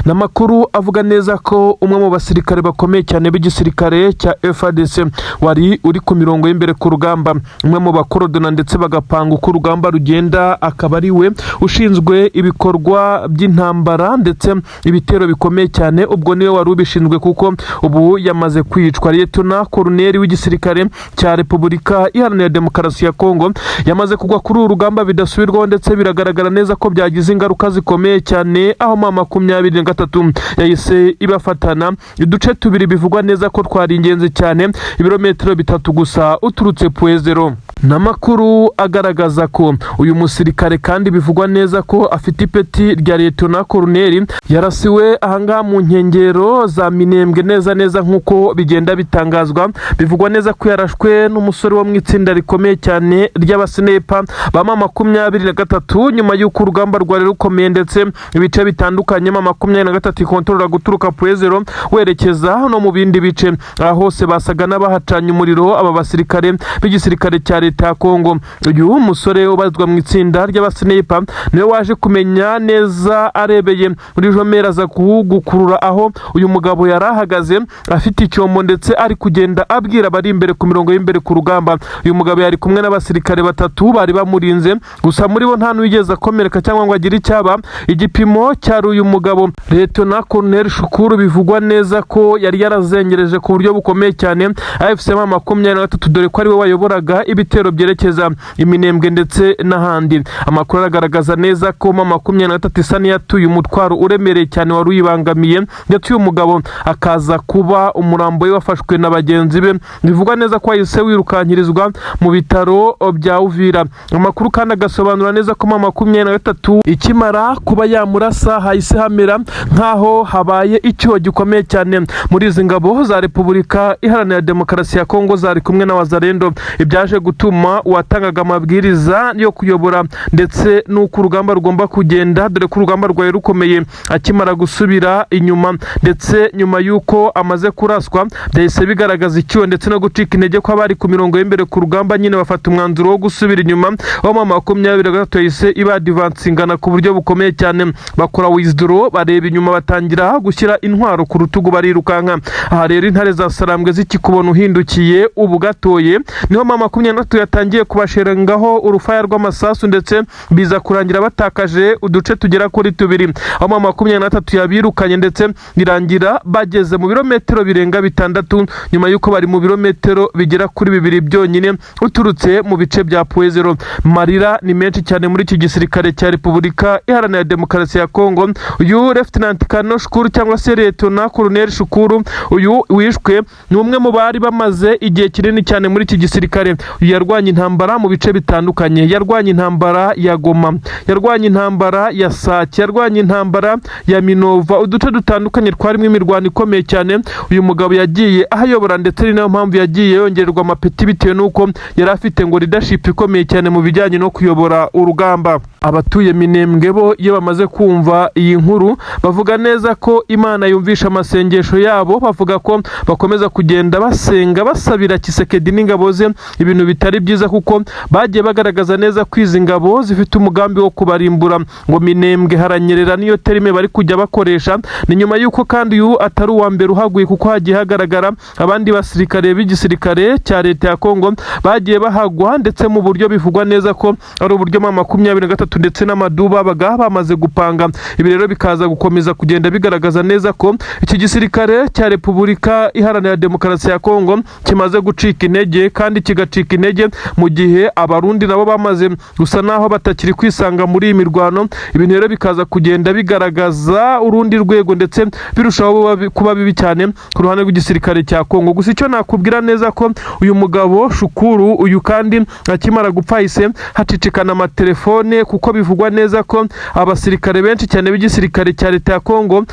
Ni amakuru avuga neza ko umwe mu basirikare bakomeye cyane b'igisirikare cya FARDC wari uri ku mirongo y'imbere ku rugamba, umwe mu bakorodona ndetse bagapanga uko urugamba rugenda, akaba ari we ushinzwe ibikorwa by'intambara ndetse ibitero bikomeye. cyane. Ubwo niwe wari ubishinzwe, kuko ubu yamaze kwicwa. Liyetona Koloneli w'igisirikare cya Repubulika Iharanira Demokarasi ya Kongo yamaze kugwa kuri uru rugamba bidasubirwaho, ndetse biragaragara neza ko byagize ingaruka zikomeye cyane, aho M23 yahise ibafatana uduce tubiri bivugwa neza ko twari ingenzi cyane, ibirometero 3 gusa uturutse Point Zéro. N'amakuru agaragaza ko uyu musirikare kandi bivugwa neza ko afite ipeti rya Liyetona Koloneli yarasiwe ahangaha mu nkengero za Minembwe neza neza, nk'uko bigenda bitangazwa. Bivugwa neza ko yarashwe n'umusore wo mu itsinda rikomeye cyane ry'abasinepa ba M23, nyuma y'uko urugamba rwari rukomeye ndetse ibice bitandukanye M23 ikontorora guturuka Point Zéro werekeza no mu bindi bice. Aha hose basaga n'abahacanye umuriro aba basirikare b'igisirikare cya leta ya Kongo. Uyu musore ubarizwa mu itsinda ry'abasinepa niwe waje kumenya neza arebeye muri jumelles, aza gukurura aho uyu mugabo yari ahagaze afite icyombo, ndetse ari kugenda abwira abari imbere ku mirongo y'imbere ku rugamba. Uyu mugabo yari kumwe n'abasirikare batatu bari bamurinze, gusa muri bo nta n'uwigeze akomereka cyangwa ngo agire icyaba. Igipimo cyari uyu mugabo Liyetona Colonel Shukuru, bivugwa neza ko yari yarazengereje ku buryo bukomeye cyane AFC M23, dore ko ariwe wayoboraga ibitero byerekeza Iminembwe ndetse n'ahandi. Amakuru aragaragaza neza ko M23 isa n'iyatuye umutwaro uremereye cyane wari uyibangamiye, ndetse uyu mugabo akaza kuba umurambo we wafashwe na bagenzi be, bivugwa neza ko wahise wirukankirizwa mu bitaro bya Uvira. Amakuru kandi agasobanura neza ko M23 ikimara kuba yamurasa hahise hamera nk'aho habaye icyuho gikomeye cyane muri izi ngabo za Repubulika Iharanira Demokarasi ya Kongo zari kumwe na Wazalendo, ibyaje gutuma uwatangaga amabwiriza yo kuyobora ndetse n'uko urugamba rugomba kugenda, dore ko urugamba rwari rukomeye, akimara gusubira inyuma, ndetse nyuma y'uko amaze kuraswa, byahise bigaragaza icyuho ndetse no gucika intege kw'abari ku mirongo y'imbere ku rugamba. Nyine bafata umwanzuro wo gusubira inyuma, aho M23 yahise ibadivansingana ku buryo bukomeye cyane, bakora withdraw, bareba inyuma, batangira gushyira intwaro ku rutugu, barirukanka. Aha rero intare za Sarambwe zikikubona uhindukiye ubu gatoye, niho M23 yatangiye kubasherengaho urufaya rw'amasasu, ndetse biza kurangira batakaje uduce tugera kuri tubiri, aho M23 yabirukanye ndetse birangira bageze mu birometero birenga 6, nyuma y'uko bari mu birometero bigera kuri 2 byonyine uturutse mu bice bya Point Zéro. Marira ni menshi cyane muri iki gisirikare cya Repubulika Iharanira Demokarasi ya Kongo. Uyu Lieutenant Colonel Shukuru cyangwa se Liyetona Colonel Shukuru, uyu wishwe, ni umwe mu bari bamaze igihe kinini cyane muri iki gisirikare. Uyu yarwanye intambara mu bice bitandukanye: yarwanye intambara ya Goma, yarwanye intambara ya Sake, yarwanye intambara ya Minova, uduce dutandukanye twarimo imirwano ikomeye cyane. Uyu mugabo yagiye ahayobora, ndetse ni nayo mpamvu yagiye yongererwa amapeti, bitewe n'uko yari afite ngo leadership ikomeye cyane mu bijyanye no kuyobora urugamba. Abatuye Minembwe bo iyo bamaze kumva iyi nkuru bavuga neza ko Imana yumvisha amasengesho yabo. Bavuga ko bakomeza kugenda basenga basabira Tshisekedi n'ingabo ze ibintu bitari byiza, kuko bagiye bagaragaza neza ko izi ngabo zifite umugambi wo kubarimbura. Ngo Minembwe haranyerera, niyo terme bari kujya bakoresha. Ni nyuma y'uko kandi uyu atari uwa mbere uhaguye, kuko hagiye hagaragara abandi basirikare b'igisirikare cya leta ya Kongo bagiye bahagwa, ndetse mu buryo bivugwa neza ko ari uburyo M23 ndetse n'amadu babaga bamaze gupanga. Ibi rero bikaza gukomeza kugenda bigaragaza neza ko iki gisirikare cya Repubulika Iharanira Demokarasi ya Kongo kimaze gucika intege, kandi kigacika intege mu gihe Abarundi nabo bamaze gusa naho batakiri kwisanga muri iyi mirwano. Ibintu rero bikaza kugenda bigaragaza urundi rwego, ndetse birushaho kuba bibi cyane ku ruhande rw'igisirikare cya Kongo. Gusa icyo nakubwira neza ko uyu mugabo Shukuru uyu kandi akimara gupfa hahise hacicikana amatelefone, kuko bivugwa neza ko abasirikare benshi cyane b'igisirikare cya leta ya Kongo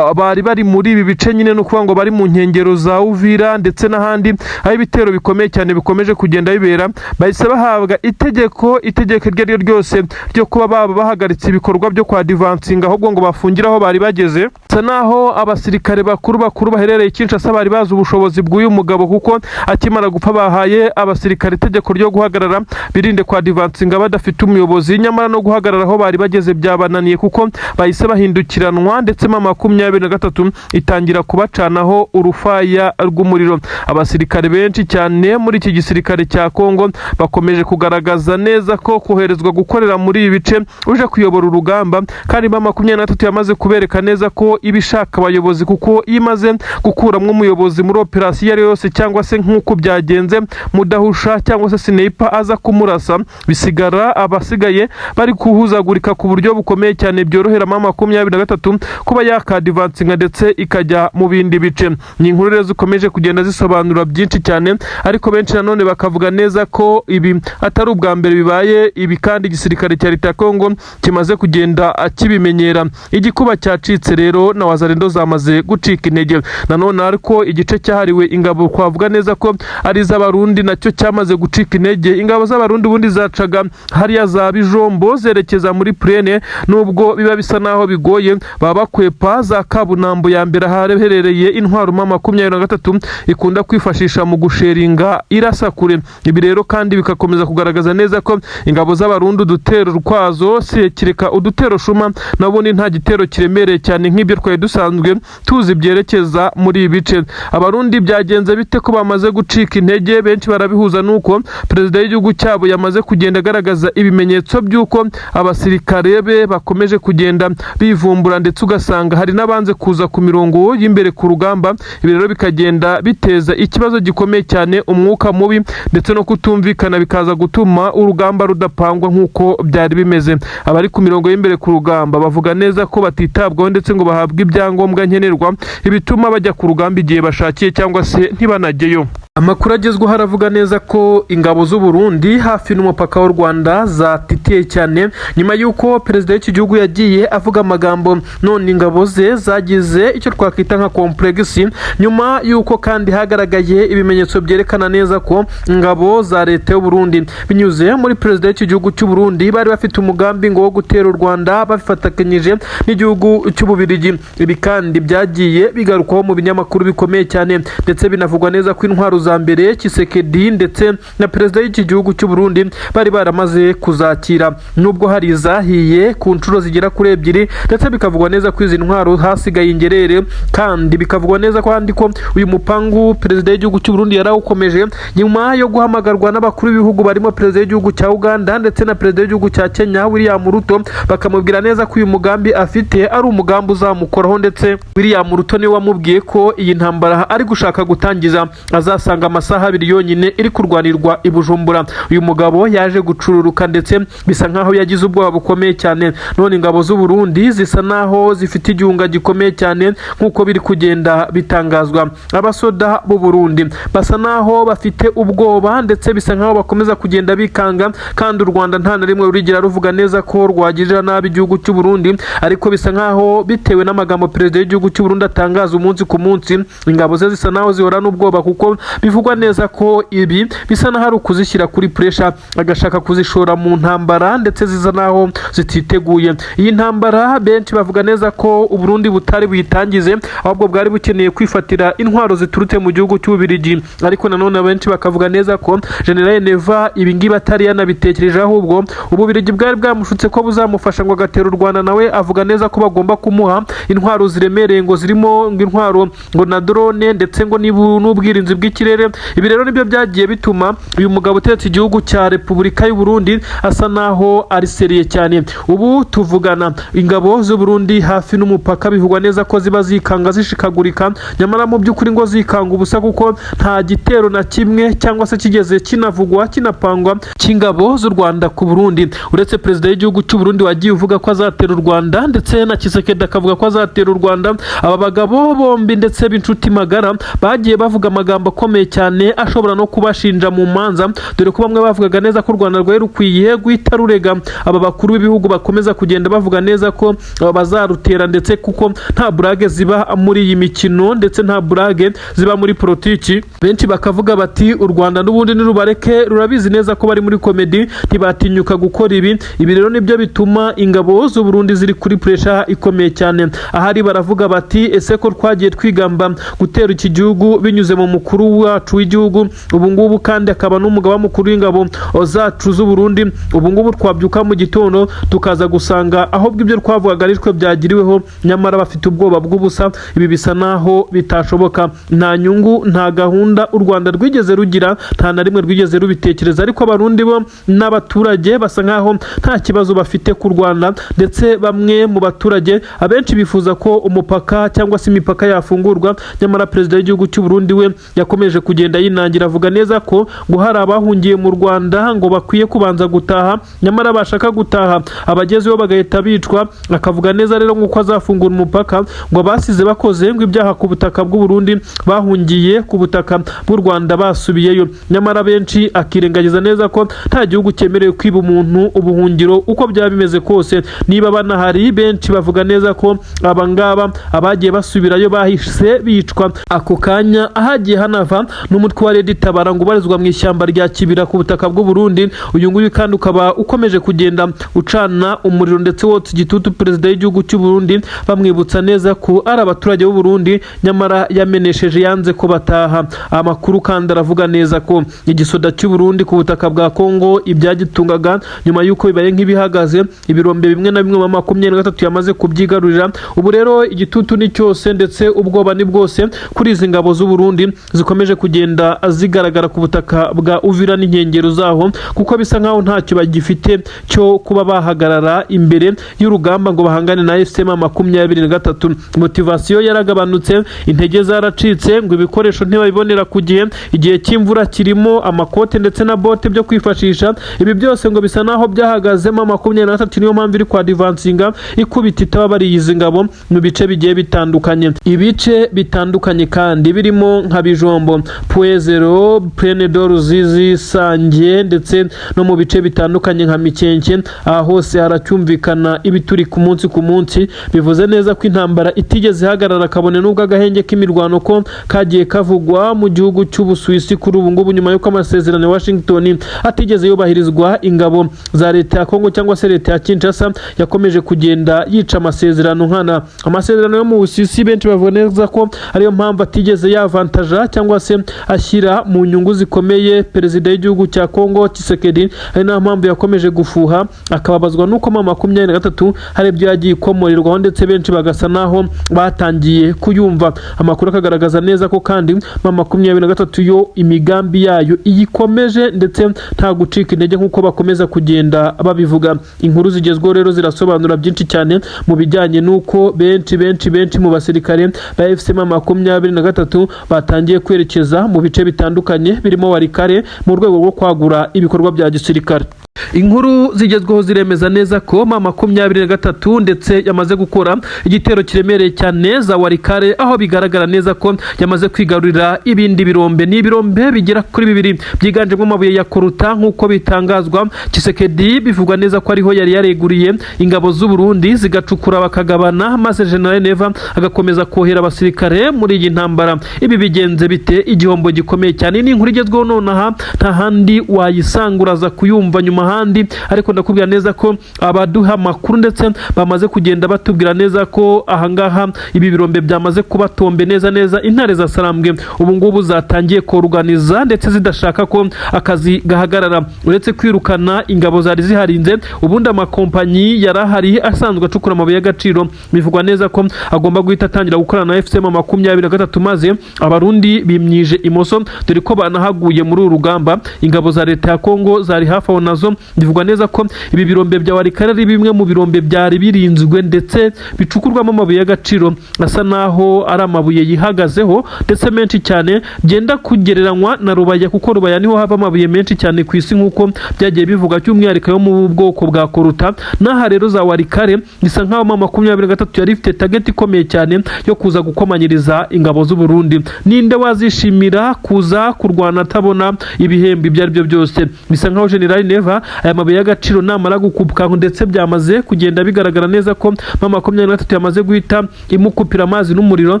bari bari muri ibi bice nyine, no kuvuga ngo bari mu nkengero za Uvira ndetse n'ahandi aho ibitero bikomeye cyane bikomeje kugenda bibera, bahise bahabwa itegeko iryo ari ryo ryose ryo kuba baba bahagaritse ibikorwa byo kwa divansinga, ahubwo ngo bafungire aho bari bageze. Bisa naho abasirikare bakuru bakuru baherereye Kinshasa bari bazi ubushobozi bw'uyu mugabo, kuko akimara gupfa bahaye abasirikare itegeko ryo guhagarara, birinde kwa divansinga badafite umuyobozi. Nyamara no guhagarara aho bari bageze byabananiye, kuko bahise bahindukiranwa, ndetse M23 itangira kubacanaho urufaya rw'umuriro. Abasirikare benshi cyane muri iki gisirikare cya Kongo bakomeje kugaragaza neza ko koherezwa gukorera muri ibi bice uje kuyobora urugamba, kandi M23 yamaze kubereka neza ko iba ishaka abayobozi, kuko iyo imaze gukuramo umuyobozi muri operasiyo iyo ari yo yose, cyangwa se nk'uko byagenze Mudahusha cyangwa se sniper aza kumurasa, bisigara abasigaye bari kuhuzagurika ku buryo bukomeye cyane, byorohera M23 kuba yakadvancinga ndetse ikajya mu bindi bice. Ni inkuru rero zikomeje kugenda zisobanura byinshi cyane, ariko benshi nanone bakavuga neza ko ibi atari ubwa mbere bibaye ibi, kandi igisirikare cya leta ya Kongo kimaze kugenda kibimenyera. Igikuba cyacitse rero na Wazalendo zamaze gucika intege. Nanone ariko igice cyahariwe ingabo, twavuga neza ko ari iz'Abarundi, nacyo cyamaze gucika intege. Ingabo z'Abarundi ubundi zacaga hariya za Bijombo zerekeza muri plaine, nubwo biba bisa naho bigoye, baba bakwepa za Kabunambo ya mbere ahaherereye intwaro M23 ikunda kwifashisha mu gushellinga irasa kure. Ibi rero kandi bikakomeza kugaragaza neza ko ingabo z'Abarundi udutero rwazo si kereka udutero shuma, nabundi nta gitero kiremereye cyane nk'ibyo twari dusanzwe tuzi byerekeza muri ibi bice. Abarundi byagenze bite ko bamaze gucika intege? Benshi barabihuza nuko perezida w'igihugu cyabo yamaze kugenda agaragaza ibimenyetso by'uko abasirikare be bakomeje kugenda bivumbura, ndetse ugasanga hari n'abanze kuza ku mirongo y'imbere ku rugamba. Ibi rero bikagenda biteza ikibazo gikomeye cyane, umwuka mubi ndetse no kutumvikana, bikaza gutuma urugamba rudapangwa nk'uko byari bimeze. Abari ku mirongo y'imbere ku rugamba bavuga neza ko batitabwaho ndetse ngo bahabwe ibyangombwa nkenerwa, ibituma bajya ku rugamba igihe bashakiye cyangwa se ntibanajyeyo. Amakuru agezweho aravuga neza ko ingabo z'u Burundi hafi n'umupaka w'u Rwanda zatitiye cyane nyuma y'uko perezida w'iki gihugu yagiye avuga amagambo, none ingabo ze zagize icyo twakwita nka complexe, nyuma y'uko kandi hagaragaye ibimenyetso byerekana neza ko ingabo za leta y'u Burundi binyuze muri perezida w'iki gihugu cy'u Burundi bari bafite umugambi ngo wo gutera u Rwanda babifatikanyije n'igihugu cy'Ububirigi. Ibi kandi byagiye bigarukwaho mu binyamakuru bikomeye cyane, ndetse binavugwa neza ko intwaro za mbere Tshisekedi ndetse na perezida w'iki gihugu cy'u Burundi bari baramaze kuzakira, nubwo hari izahiye ku nshuro zigera kuri ebyiri, ndetse bikavugwa neza ko izi ntwaro hasigaye ingerere. Kandi bikavugwa neza ko kandi ko uyu mupangu perezida w'igihugu cy'u Burundi yarawukomeje nyuma yo guhamagarwa n'abakuru b'ibihugu barimo perezida w'igihugu cya Uganda ndetse na perezida w'igihugu cya Kenya William Ruto, bakamubwira neza ko uyu mugambi afite ari umugambi uzamukoraho. Ndetse William Ruto niwe wamubwiye ko iyi ntambara ari gushaka gutangiza azasanga amasaha 2 yonyine iri kurwanirwa i Bujumbura. Uyu mugabo yaje gucururuka ndetse bisa nkaho yagize ubwoba bukomeye cyane, none ingabo z'u Burundi zisa naho zifite igihunga gikomeye cyane nk'uko biri kugenda bitangazwa. Abasoda b'u Burundi basa naho bafite ubwoba, ndetse bisa nkaho bakomeza kugenda bikanga, kandi u Rwanda nta na rimwe rurigera ruvuga neza ko rwagirira nabi igihugu cy'u Burundi, ariko bisa nkaho bitewe n'amagambo perezida w'igihugu cy'u Burundi atangaza umunsi ku munsi, ingabo ze zisa naho zihora n'ubwoba, kuko bivugwa neza ko ibi bisa naho ari ukuzishyira kuri pressure, agashaka kuzishora mu ntambara ndetse ziza naho zititeguye. Iyi ntambara benshi bavuga neza ko Uburundi butari buyitangize, ahubwo bwari bukeneye kwifatira intwaro ziturutse mu gihugu cy'Ububirigi. Ariko nanone abenshi bakavuga neza ko General Neva ibi ngibi atari yanabitekereje, ahubwo Ububirigi bwari bwamushutse ko buzamufasha ngo agatera u Rwanda, nawe avuga neza ko bagomba kumuha intwaro ziremereye, ngo zirimo ngo intwaro ngo na drone ndetse ngo n'ubwirinzi bw'ikirere. Ibi rero nibyo byagiye bituma uyu mugabo uteretse igihugu cya Repubulika y'u Burundi asa naho ari sérieux cyane. Ubu tuvugana, ingabo z'u Burundi hafi n'umupaka bivugwa neza ko ziba zikanga zishikagurika, nyamara mu by'ukuri ngo zikanga ubusa, kuko nta gitero na kimwe cyangwa se kigeze kinavugwa kinapangwa cy'ingabo z'u Rwanda ku Burundi, uretse perezida w'igihugu cy'u Burundi wagiye uvuga ko azatera u Rwanda, ndetse na Tshisekedi akavuga ko azatera u Rwanda. Aba bagabo bombi ndetse b'inshuti magara bagiye bavuga amagambo akomeye cyane ashobora no kubashinja mu manza, dore ko bamwe bavugaga neza ko u Rwanda rwari rukwiye guhita rurega aba bakuru b'ibihugu bakomeza kugenda bavuga neza ko bazarutera, ndetse kuko nta blague ziba muri iyi mikino ndetse nta blague ziba muri politiki. Benshi bakavuga bati u Rwanda n'ubundi nirubareke, rurabizi neza ko bari muri comédie, ntibatinyuka gukora ibi. Ibi rero nibyo bituma ingabo z'u Burundi ziri kuri pressure ikomeye cyane. Ahari baravuga bati ese ko twagiye twigamba gutera iki gihugu binyuze mu mukuru wacu w'igihugu ubu ngubu, kandi akaba n'umugaba mukuru w'ingabo zacu z'u Burundi. Ubu ngubu twabyuka mu gitondo tukaza gusanga ahubwo ibyo twavugaga ari twe byagiriweho, nyamara bafite ubwoba bw'ubusa. Ibi bisa naho bitashoboka. Nta nyungu, nta gahunda u Rwanda rwigeze rugira, nta na rimwe rwigeze rubitekereza. Ariko Abarundi bo n'abaturage basa nkaho nta kibazo bafite ku Rwanda, ndetse bamwe mu baturage, abenshi, bifuza ko umupaka cyangwa se imipaka yafungurwa. Nyamara perezida w'igihugu cy'u Burundi we yakomeje kugenda yinangira, avuga neza ko ngo hari abahungiye mu Rwanda ngo bakwiye kubanza gutaha, nyamara bashaka gutaha abagezeyo bagahita bicwa. Akavuga neza rero nk'uko azafungura umupaka, ngo abasize bakoze ngo ibyaha ku butaka bw'u Burundi bahungiye ku butaka bw'u Rwanda basubiyeyo. Nyamara benshi akirengagiza neza ko nta gihugu cyemerewe kwiba umuntu ubuhungiro uko byaba bimeze kose, niba banahari. Benshi bavuga neza ko abangaba abagiye basubirayo bahise bicwa ako kanya. Ahagiye hanava n'umutwe wa Red Tabara ngo ubarizwa mu ishyamba rya Kibira ku butaka bw'u Burundi. Uyu nguyu kandi ukaba ukomeje kugenda ucana umuriro ndetse wotsa igitutu perezida w'igihugu cy'u Burundi, bamwibutsa neza ko ari abaturage b'u Burundi nyamara yamenesheje, yanze ko bataha. Amakuru kandi aravuga neza ko igisoda cy'u Burundi ku butaka bwa Kongo ibyagitungaga nyuma y'uko bibaye nk'ibihagaze, ibirombe bimwe na bimwe mu 23 yamaze kubyigarurira. Ubu rero igitutu ni cyose ndetse ubwoba ni bwose kuri izi ngabo z'u Burundi zikomeje kugenda zigaragara ku butaka bwa Uvira n'inkengero zaho, kuko bisa nkaho ntacyo bagifite cyo kuba bahagarara imbere y'urugamba ngo bahangane na AFC M23. Motivation yaragabanutse, intege zaracitse, ngo ibikoresho ntibabibonera ku gihe, igihe cy'imvura kirimo amakote ndetse na bote byo kwifashisha. Ibi byose ngo bisa naho byahagazemo 23. Niyo mpamvu iri kwa advancinga ikubita itababariye izi ngabo mu bice bigiye bitandukanye, ibice bitandukanye kandi birimo nka Bijombo, Point Zéro, Plaine de Ruzizi, Sange, ndetse no mu bice bitandukanye nka Mikenke. Aha hose haracyumvikana ibituri ku munsi ku munsi, bivuze neza ko intambara itigeze ihagarara, kabone n'ubwo agahenge k'imirwano ko kagiye kavugwa mu gihugu cy'Ubusuwisi. Kuri ubu ngubu, nyuma y'uko amasezerano ya Washington atigeze yubahirizwa, ingabo za leta ya Kongo cyangwa se leta ya Kinshasa yakomeje kugenda yica amasezerano nkana, amasezerano yo mu Busuwisi. Benshi bavuga neza ko ariyo mpamvu atigeze yavantaja cyangwa se ashyira mu nyungu zikomeye perezida w'igihugu cya Kongo Tshisekedi, ari nayo mpamvu yakomeje gufuha, akababazwa n'uko M23 hari ibyo yagiye ikomorerwaho, ndetse benshi bagasa naho batangiye kuyumva. Amakuru akagaragaza neza ko kandi M23 yo imigambi yayo iyikomeje, ndetse nta gucika intege nk'uko bakomeza kugenda babivuga. Inkuru zigezweho rero zirasobanura byinshi cyane mu bijyanye n'uko benshi benshi benshi mu basirikare ba AFC M23 batangiye kwerekeza mu bice bitandukanye birimo Walikale mu rwego rwo kwagura ibikorwa bya gisirikare. Inkuru zigezweho ziremeza neza ko M23 ndetse yamaze gukora igitero kiremereye cyane za Walikale, aho bigaragara neza ko yamaze kwigarurira ibindi birombe. Ni ibirombe bigera kuri bibiri byiganjemo amabuye ya coltan, nk'uko bitangazwa. Tshisekedi bivugwa neza ko ariho yari yareguriye ingabo z'u Burundi zigacukura bakagabana, maze General Neva agakomeza kohera abasirikare muri iyi ntambara. Ibi bigenze bite? Igihombo gikomeye cyane. Ni inkuru igezweho nonaha, nta handi wayisanga, uraza kuyumva nyuma ahandi. Ariko ndakubwira neza ko abaduha amakuru ndetse bamaze kugenda batubwira neza ko ahangaha ibi birombe byamaze kubatombe neza neza. Intare za Sarambwe ubu ngubu zatangiye koruganiza ndetse zidashaka ko akazi gahagarara. Uretse kwirukana ingabo zari ziharinze, ubundi amakompanyi yari ahari asanzwe acukura amabuye y'agaciro bivugwa neza ko agomba guhita atangira gukorana na AFC M23, maze Abarundi bimyije imoso, dore ko banahaguye muri uru rugamba. Ingabo za leta ya Kongo zari hafi aho nazo, bivugwa neza ko ibi birombe bya Walikale ari bimwe mu birombe byari birinzwe ndetse bicukurwamo amabuye y'agaciro asa naho ari amabuye yihagazeho ndetse menshi cyane, byenda kugereranywa na Rubaya, kuko Rubaya niho hava amabuye menshi cyane ku isi nk'uko byagiye bivuga, by'umwihariko yo mu bwoko bwa coltan. N'aha rero za Walikale bisa nkaho M23 yari ifite target ikomeye cyane yo kuza gukomanyiriza ingabo z'u Burundi. Ninde wazishimira kuza kurwana atabona ibihembo ibyo ari byo byose? Bisa nkaho General Neva Aya mabuye y'agaciro namara gukupwa, ndetse byamaze kugenda bigaragara neza ko M23 yamaze guhita imukupira amazi n'umuriro.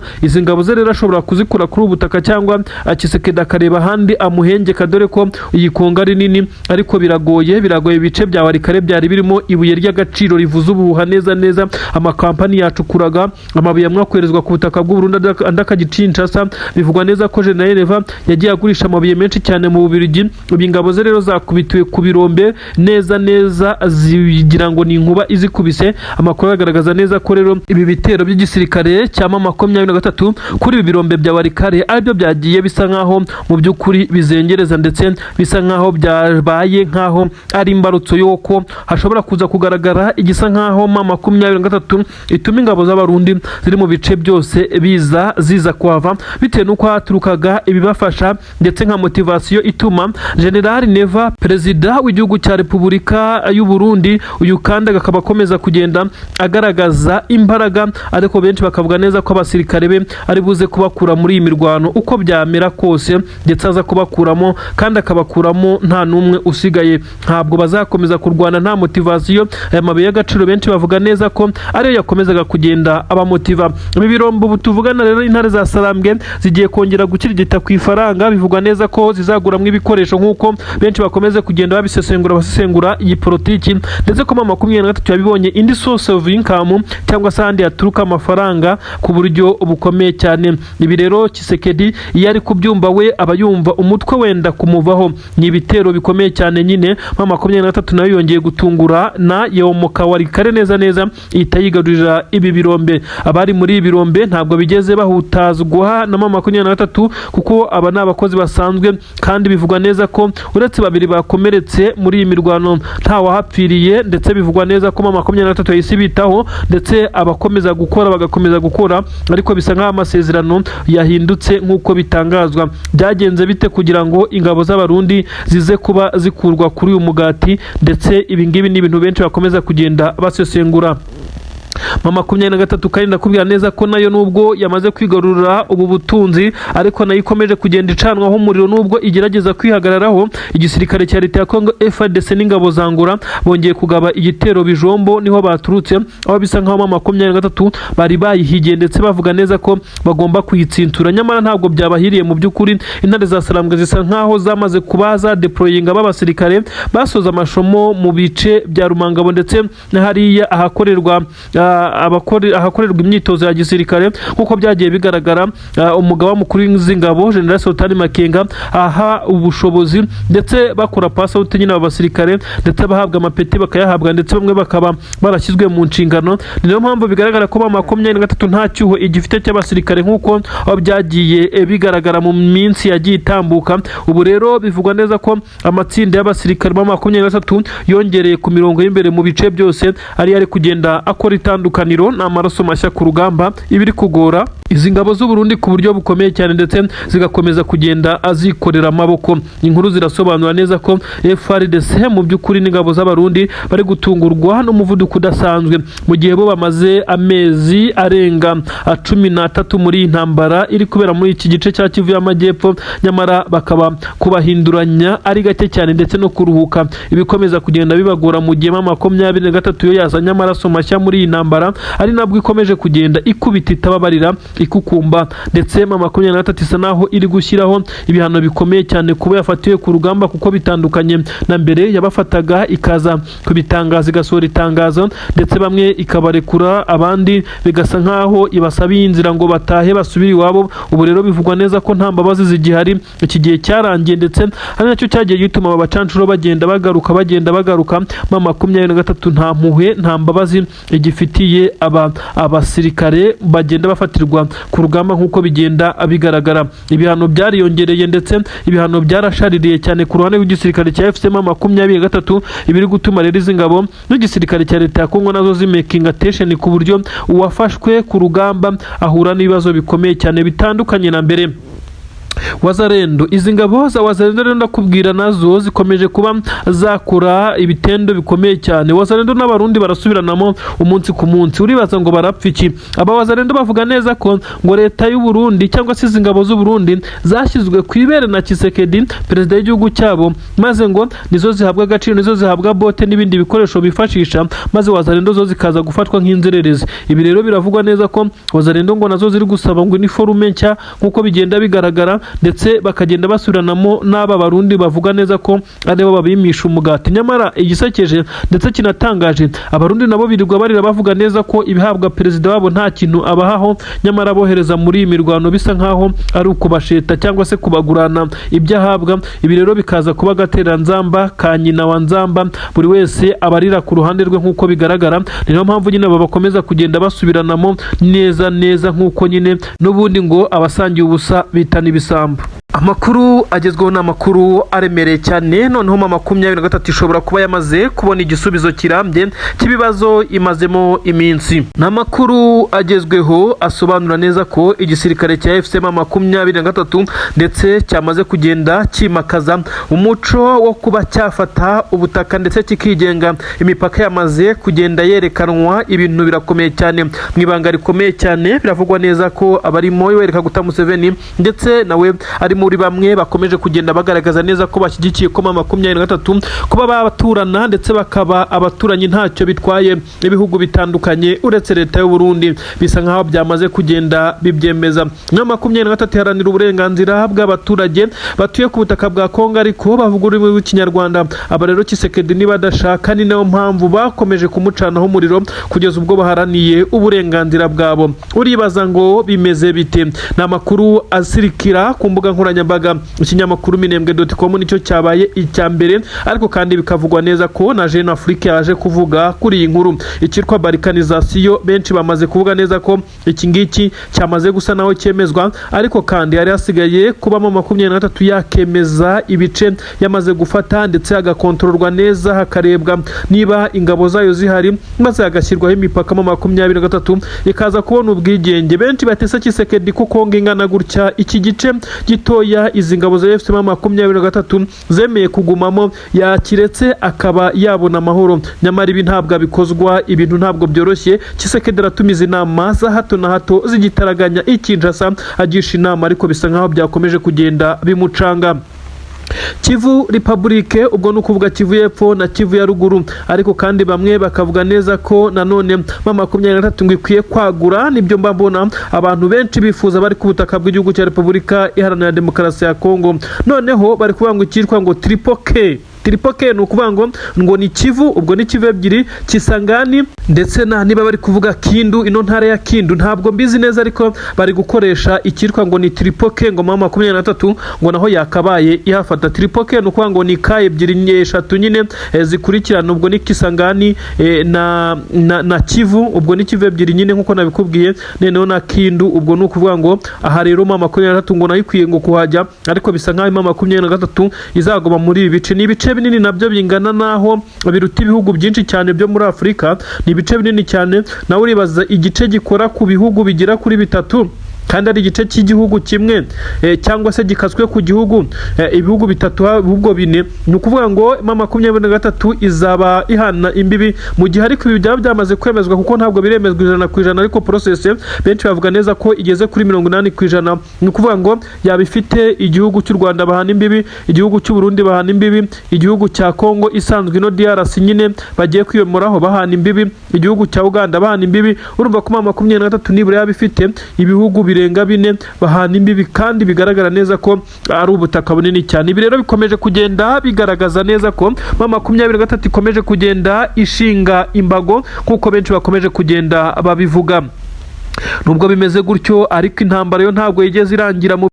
Izi ngabo ze rero ashobora kuzikura kuri ubu butaka, cyangwa Tshisekedi akareba ahandi amuhengeka, dore ko iyi Kongo ari nini. Ariko biragoye, biragoye. Ibice bya Walikale byari birimo ibuye ry'agaciro rivuza ubuhuha neza neza. Amakampani yacukuraga amabuye amwe akoherezwa ku butaka bw'u Burundi, andi akajya i Kinshasa. Bivugwa neza ko General Neva yagiye agurisha amabuye menshi cyane mu Bubiligi. Ubu ingabo ze rero zakubitiwe ku birombe neza neza, zigira ngo ni inkuba izikubise. Amakuru agaragaza neza ko rero ibi bitero by'igisirikare cya M23 kuri ibi birombe bya Walikale aribyo byagiye bisa nkaho mu by'ukuri bizengereza, ndetse bisa nkaho byabaye nkaho ari imbarutso y'uko hashobora kuza kugaragara igisa nkaho M23 ituma ingabo z'Abarundi ziri mu bice byose biza ziza kuhava, bitewe n'uko haturukaga ibibafasha, ndetse nka motivation ituma General Neva, perezida w'igihugu cya Repubulika y'u Burundi, uyu kandi akaba akomeza kugenda agaragaza imbaraga. Ariko benshi bakavuga neza ko abasirikare be ari buze kubakura muri iyi mirwano uko byamera kose, ndetse aza kubakuramo kandi akabakuramo nta n'umwe usigaye. Ntabwo bazakomeza kurwana nta motivation. Aya mabuye y'agaciro benshi bavuga neza ko ariyo yakomezaga kugenda abamotiva. Ibi birombo ubu tuvugana rero, intare za Sarambwe zigiye kongera gukirigita ku ifaranga. Bivugwa neza ko zizaguramo ibikoresho, nk'uko benshi bakomeze kugenda babisesengura, basesengura iyi politiki, ndetse ko M23 yabibonye indi source of income, cyangwa se ahandi yaturuka amafaranga ku buryo bukomeye cyane. Ibi rero Tshisekedi iyo ari kubyumva, we aba yumva umutwe wenda kumuvaho. Ni ibitero bikomeye cyane nyine. M23 nayo yongeye gutungura na yomoka Walikale neza neza, ihita yigarurira ibi birombe. Abari muri ibi birombe ntabwo bigeze bahutazwa na M23, kuko aba ni abakozi basanzwe, kandi bivugwa neza ko uretse babiri bakomeretse muri iyi mirwano nta wahapfiriye. Ndetse bivugwa neza ko M23 yahise ibitaho, ndetse abakomeza gukora bagakomeza gukora, ariko bisa nk'aho amasezerano yahindutse nk'uko bitangazwa. Byagenze bite kugira ngo ingabo z'Abarundi zize kuba zikurwa kuri uyu mugati? Ndetse ibi ngibi ni ibintu benshi bakomeza kugenda basesengura. M23 kandi ndakubwira neza ko nayo, nubwo yamaze kwigarurira ubu butunzi, ariko nayo ikomeje kugenda icanwaho umuriro, nubwo igerageza kwihagararaho. Igisirikare cya leta ya Congo, FARDC n'ingabo za Angola bongeye kugaba igitero Bijombo, niho baturutse, aho bisa nkaho M23 bari bayihigiye, ndetse bavuga neza ko bagomba kuyitsintura. Nyamara ntabwo byabahiriye. Mu by'ukuri intare za Sarambwe zisa nkaho zamaze kuba zadeployinga b'abasirikare basoza amashomo mu bice bya Rumangabo, ndetse na hariya ahakorerwa ahakorerwa imyitozo ya gisirikare, nk'uko byagiye bigaragara. Umugaba mukuru w'ingabo, General Sultani Makenga, aha ubushobozi, ndetse bakora pass out nyine aba basirikare, ndetse abahabwa amapeti bakayahabwa, ndetse bamwe bakaba barashyizwe mu nshingano. Ni niyo mpamvu bigaragara ko M23 nta cyuho igifite cy'abasirikare, nk'uko aho byagiye bigaragara mu minsi yagiye itambuka. Ubu rero bivugwa neza ko amatsinda y'abasirikare ba 23 yongereye ku mirongo y'imbere mu bice byose, ari kugenda akora itandukaniro. Ni amaraso mashya ku rugamba, ibiri kugora izi ngabo z'u Burundi ku buryo bukomeye cyane, ndetse zigakomeza kugenda azikorera amaboko. Inkuru zirasobanura neza ko FARDC mu by'ukuri n'ingabo z'Abarundi bari gutungurwa n'umuvuduko udasanzwe, mu gihe bo bamaze amezi arenga 13 muri iyi ntambara iri kubera muri iki gice cya Kivu y'Amajyepfo, nyamara bakaba kubahinduranya ari gake cyane, ndetse no kuruhuka ibikomeza kugenda bibagora, mu gihe M23 yo yazanye amaraso mashya muri iyi ntambara, ari nabwo ikomeje kugenda ikubita itababarira, ikukumba. Ndetse M23 isa naho iri gushyiraho ibihano bikomeye cyane kuba yafatiwe ku rugamba, kuko bitandukanye na mbere yabafataga ikaza kubitangaza, igasohora itangazo, ndetse bamwe ikabarekura, abandi bigasa nkaho ibasabiye inzira ngo batahe basubire iwabo. Ubu rero bivugwa neza ko nta mbabazi zigihari, iki gihe cyarangiye, ndetse ari nacyo cyagiye gituma aba bacancuro bagenda bagaruka, bagenda bagaruka. M23 nta mpuhwe, nta mbabazi igifitiye aba abasirikare bagenda bafatirwa ku rugamba. Nk'uko bigenda bigaragara, ibihano byariyongereye, ndetse ibihano byarashaririye cyane ku ruhande rw'igisirikare cya AFC M23, ibiri gutuma rero izi ngabo n'igisirikare cya leta ya Kongo nazo zimakinga attention, ku buryo uwafashwe ku rugamba ahura n'ibibazo bikomeye cyane bitandukanye na mbere. Wazalendo, izi ngabo za Wazalendo rero ndakubwira nazo zikomeje kuba zakora ibitendo bikomeye cyane. Wazalendo n'Abarundi barasubiranamo umunsi ku munsi. Uribaza ngo barapfa iki? Aba Wazalendo bavuga neza ko ngo leta y'u Burundi cyangwa se izi ngabo z'u Burundi zashyizwe ku ibere na Tshisekedi, perezida w'igihugu cyabo, maze ngo nizo zihabwa agaciro, nizo zihabwa bote n'ibindi bikoresho bifashisha, maze Wazalendo zo zikaza gufatwa nk'inzererezi. Ibi rero biravugwa neza ko Wazalendo ngo nazo ziri gusaba ngo iniforume nshya, nk'uko bigenda bigaragara, ndetse bakagenda basubiranamo n'aba Barundi bavuga neza ko aribo babimisha umugati. Nyamara igisekeje ndetse kinatangaje, Abarundi nabo birirwa barira bavuga neza ko ibihabwa perezida wabo nta kintu abahaho, nyamara bohereza muri iyi mirwano bisa nkaho ari ukubasheta cyangwa se kubagurana ibyo ahabwa. Ibi rero bikaza kuba agatereranzamba ka nyina wa nzamba, buri wese abarira ku ruhande rwe nk'uko bigaragara. Ni nayo mpamvu nyine aba bakomeza kugenda basubiranamo neza neza, nk'uko nyine n'ubundi ngo abasangiye ubusa bitana ibisambo. Amakuru agezweho ni amakuru aremereye cyane. Noneho M23 ishobora kuba yamaze kubona igisubizo kirambye cy'ibibazo imazemo iminsi. Ni amakuru agezweho asobanura neza ko igisirikare cya AFC M23 ndetse cyamaze kugenda cyimakaza umuco wo kuba cyafata ubutaka ndetse kikigenga. Imipaka yamaze kugenda yerekanwa, ibintu birakomeye cyane mu ibanga rikomeye cyane. Biravugwa neza ko abarimo Yoweri Kaguta Museveni ndetse nawe ari muri bamwe bakomeje kugenda bagaragaza neza ko bashyigikiye ko M23 kuba baturana ndetse bakaba abaturanyi ntacyo bitwaye ibihugu bitandukanye uretse leta y'u Burundi, bisa nkaho byamaze kugenda bibyemeza. M23 iharanira uburenganzira bw'abaturage batuye ku butaka bwa Kongo ariko bavuga ururimi rw'Ikinyarwanda. Aba rero Tshisekedi niba adashaka, ni nayo mpamvu bakomeje kumucanaho umuriro kugeza ubwo baharaniye uburenganzira bwabo. Uribaza ngo bimeze bite? Ni amakuru asirikira ku mbuga nkoranyambaga. Ikinyamakuru Minembwe.com nicyo cyabaye icya mbere, ariko kandi bikavugwa neza ko na Jeune Afrique yaje kuvuga kuri iyi nkuru. Icyitwa balkanisation, benshi bamaze kuvuga neza ko iki ngiki cyamaze gusa naho cyemezwa, ariko kandi hari hasigaye kubamo 23 yakemeza ibice yamaze gufata ndetse hagakontororwa neza, hakarebwa niba ingabo zayo zihari, maze hagashyirwaho imipaka, M23 ikaza kubona ubwigenge. Benshi batesa Tshisekedi ko Kongo ingana gutya, iki gice gitoya izi ngabo za AFC M23 zemeye kugumamo, yakiretse akaba yabona amahoro. Nyamara ibi ntabwo abikozwa, ibintu ntabwo byoroshye. Tshisekedi aratumiza inama za hato na hato z'igitaraganya i Kinshasa, agisha inama, ariko bisa nkaho byakomeje kugenda bimucanga. Kivu Republique, ubwo ni ukuvuga Kivu y'Epfo na Kivu ya Ruguru, ariko kandi bamwe bakavuga neza ko nanone M23 ngo ikwiye kwagura. Nibyo mba mbona abantu benshi bifuza bari ku butaka bw'igihugu cya Repubulika Iharanira Demokarasi ya Kongo. Noneho bari kuvuga ngo icyitwa ngo triple K. Triple K ni ukuvuga ngo ni Kivu, ubwo ni Kivu ebyiri, Kisangani ndetse na niba bari kuvuga Kindu, ino ntara ya Kindu ntabwo mbizi neza, ariko bari gukoresha icyitwa ngo ni triple K, ngo M23 ngo naho yakabaye ihafata. Triple K ni ukuvuga ngo ni K ebyiri, eshatu nyine zikurikirana, ubwo ni Kisangani na Kivu, ubwo ni Kivu ebyiri nyine nkuko nabikubwiye, noneho na Kindu. Ubwo ni ukuvuga ngo aha rero M23 ngo nayo ikwiye ngo kuhajya, ariko bisa nkaho M23 izaguma muri ibi bice. Ni ibice binini nabyo bingana naho biruta ibihugu byinshi cyane byo muri Afurika. Ni ibice binini cyane. Nawe uribaza igice gikora ku bihugu bigera kuri bitatu kandi ari igice cy'igihugu kimwe, cyangwa se gikaswe ku gihugu ibihugu bitatu, ahubwo bine. Ni ukuvuga ngo M23 izaba ihana imbibi mu gihe, ariko ibi byaba byamaze kwemezwa, kuko ntabwo biremezwa 100%, ariko process benshi bavuga neza ko igeze kuri 80%. Ni ukuvuga ngo yaba ifite igihugu cy'u Rwanda bahana imbibi, igihugu cy'u Burundi bahana imbibi, igihugu cya Kongo isanzwe ino DRC nyine bagiye kwiyomoraho bahana imbibi, igihugu cya Uganda bahana imbibi. Urumva ko M23 nibura yaba ifite ibihugu birenga bine bahana imbibi, kandi bigaragara neza ko ari ubutaka bunini cyane. Ibi rero bikomeje kugenda bigaragaza neza ko M23 ikomeje kugenda ishinga imbago nk'uko benshi bakomeje kugenda babivuga. Nubwo bimeze gutyo ariko, intambara yo ntabwo yigeze irangira mu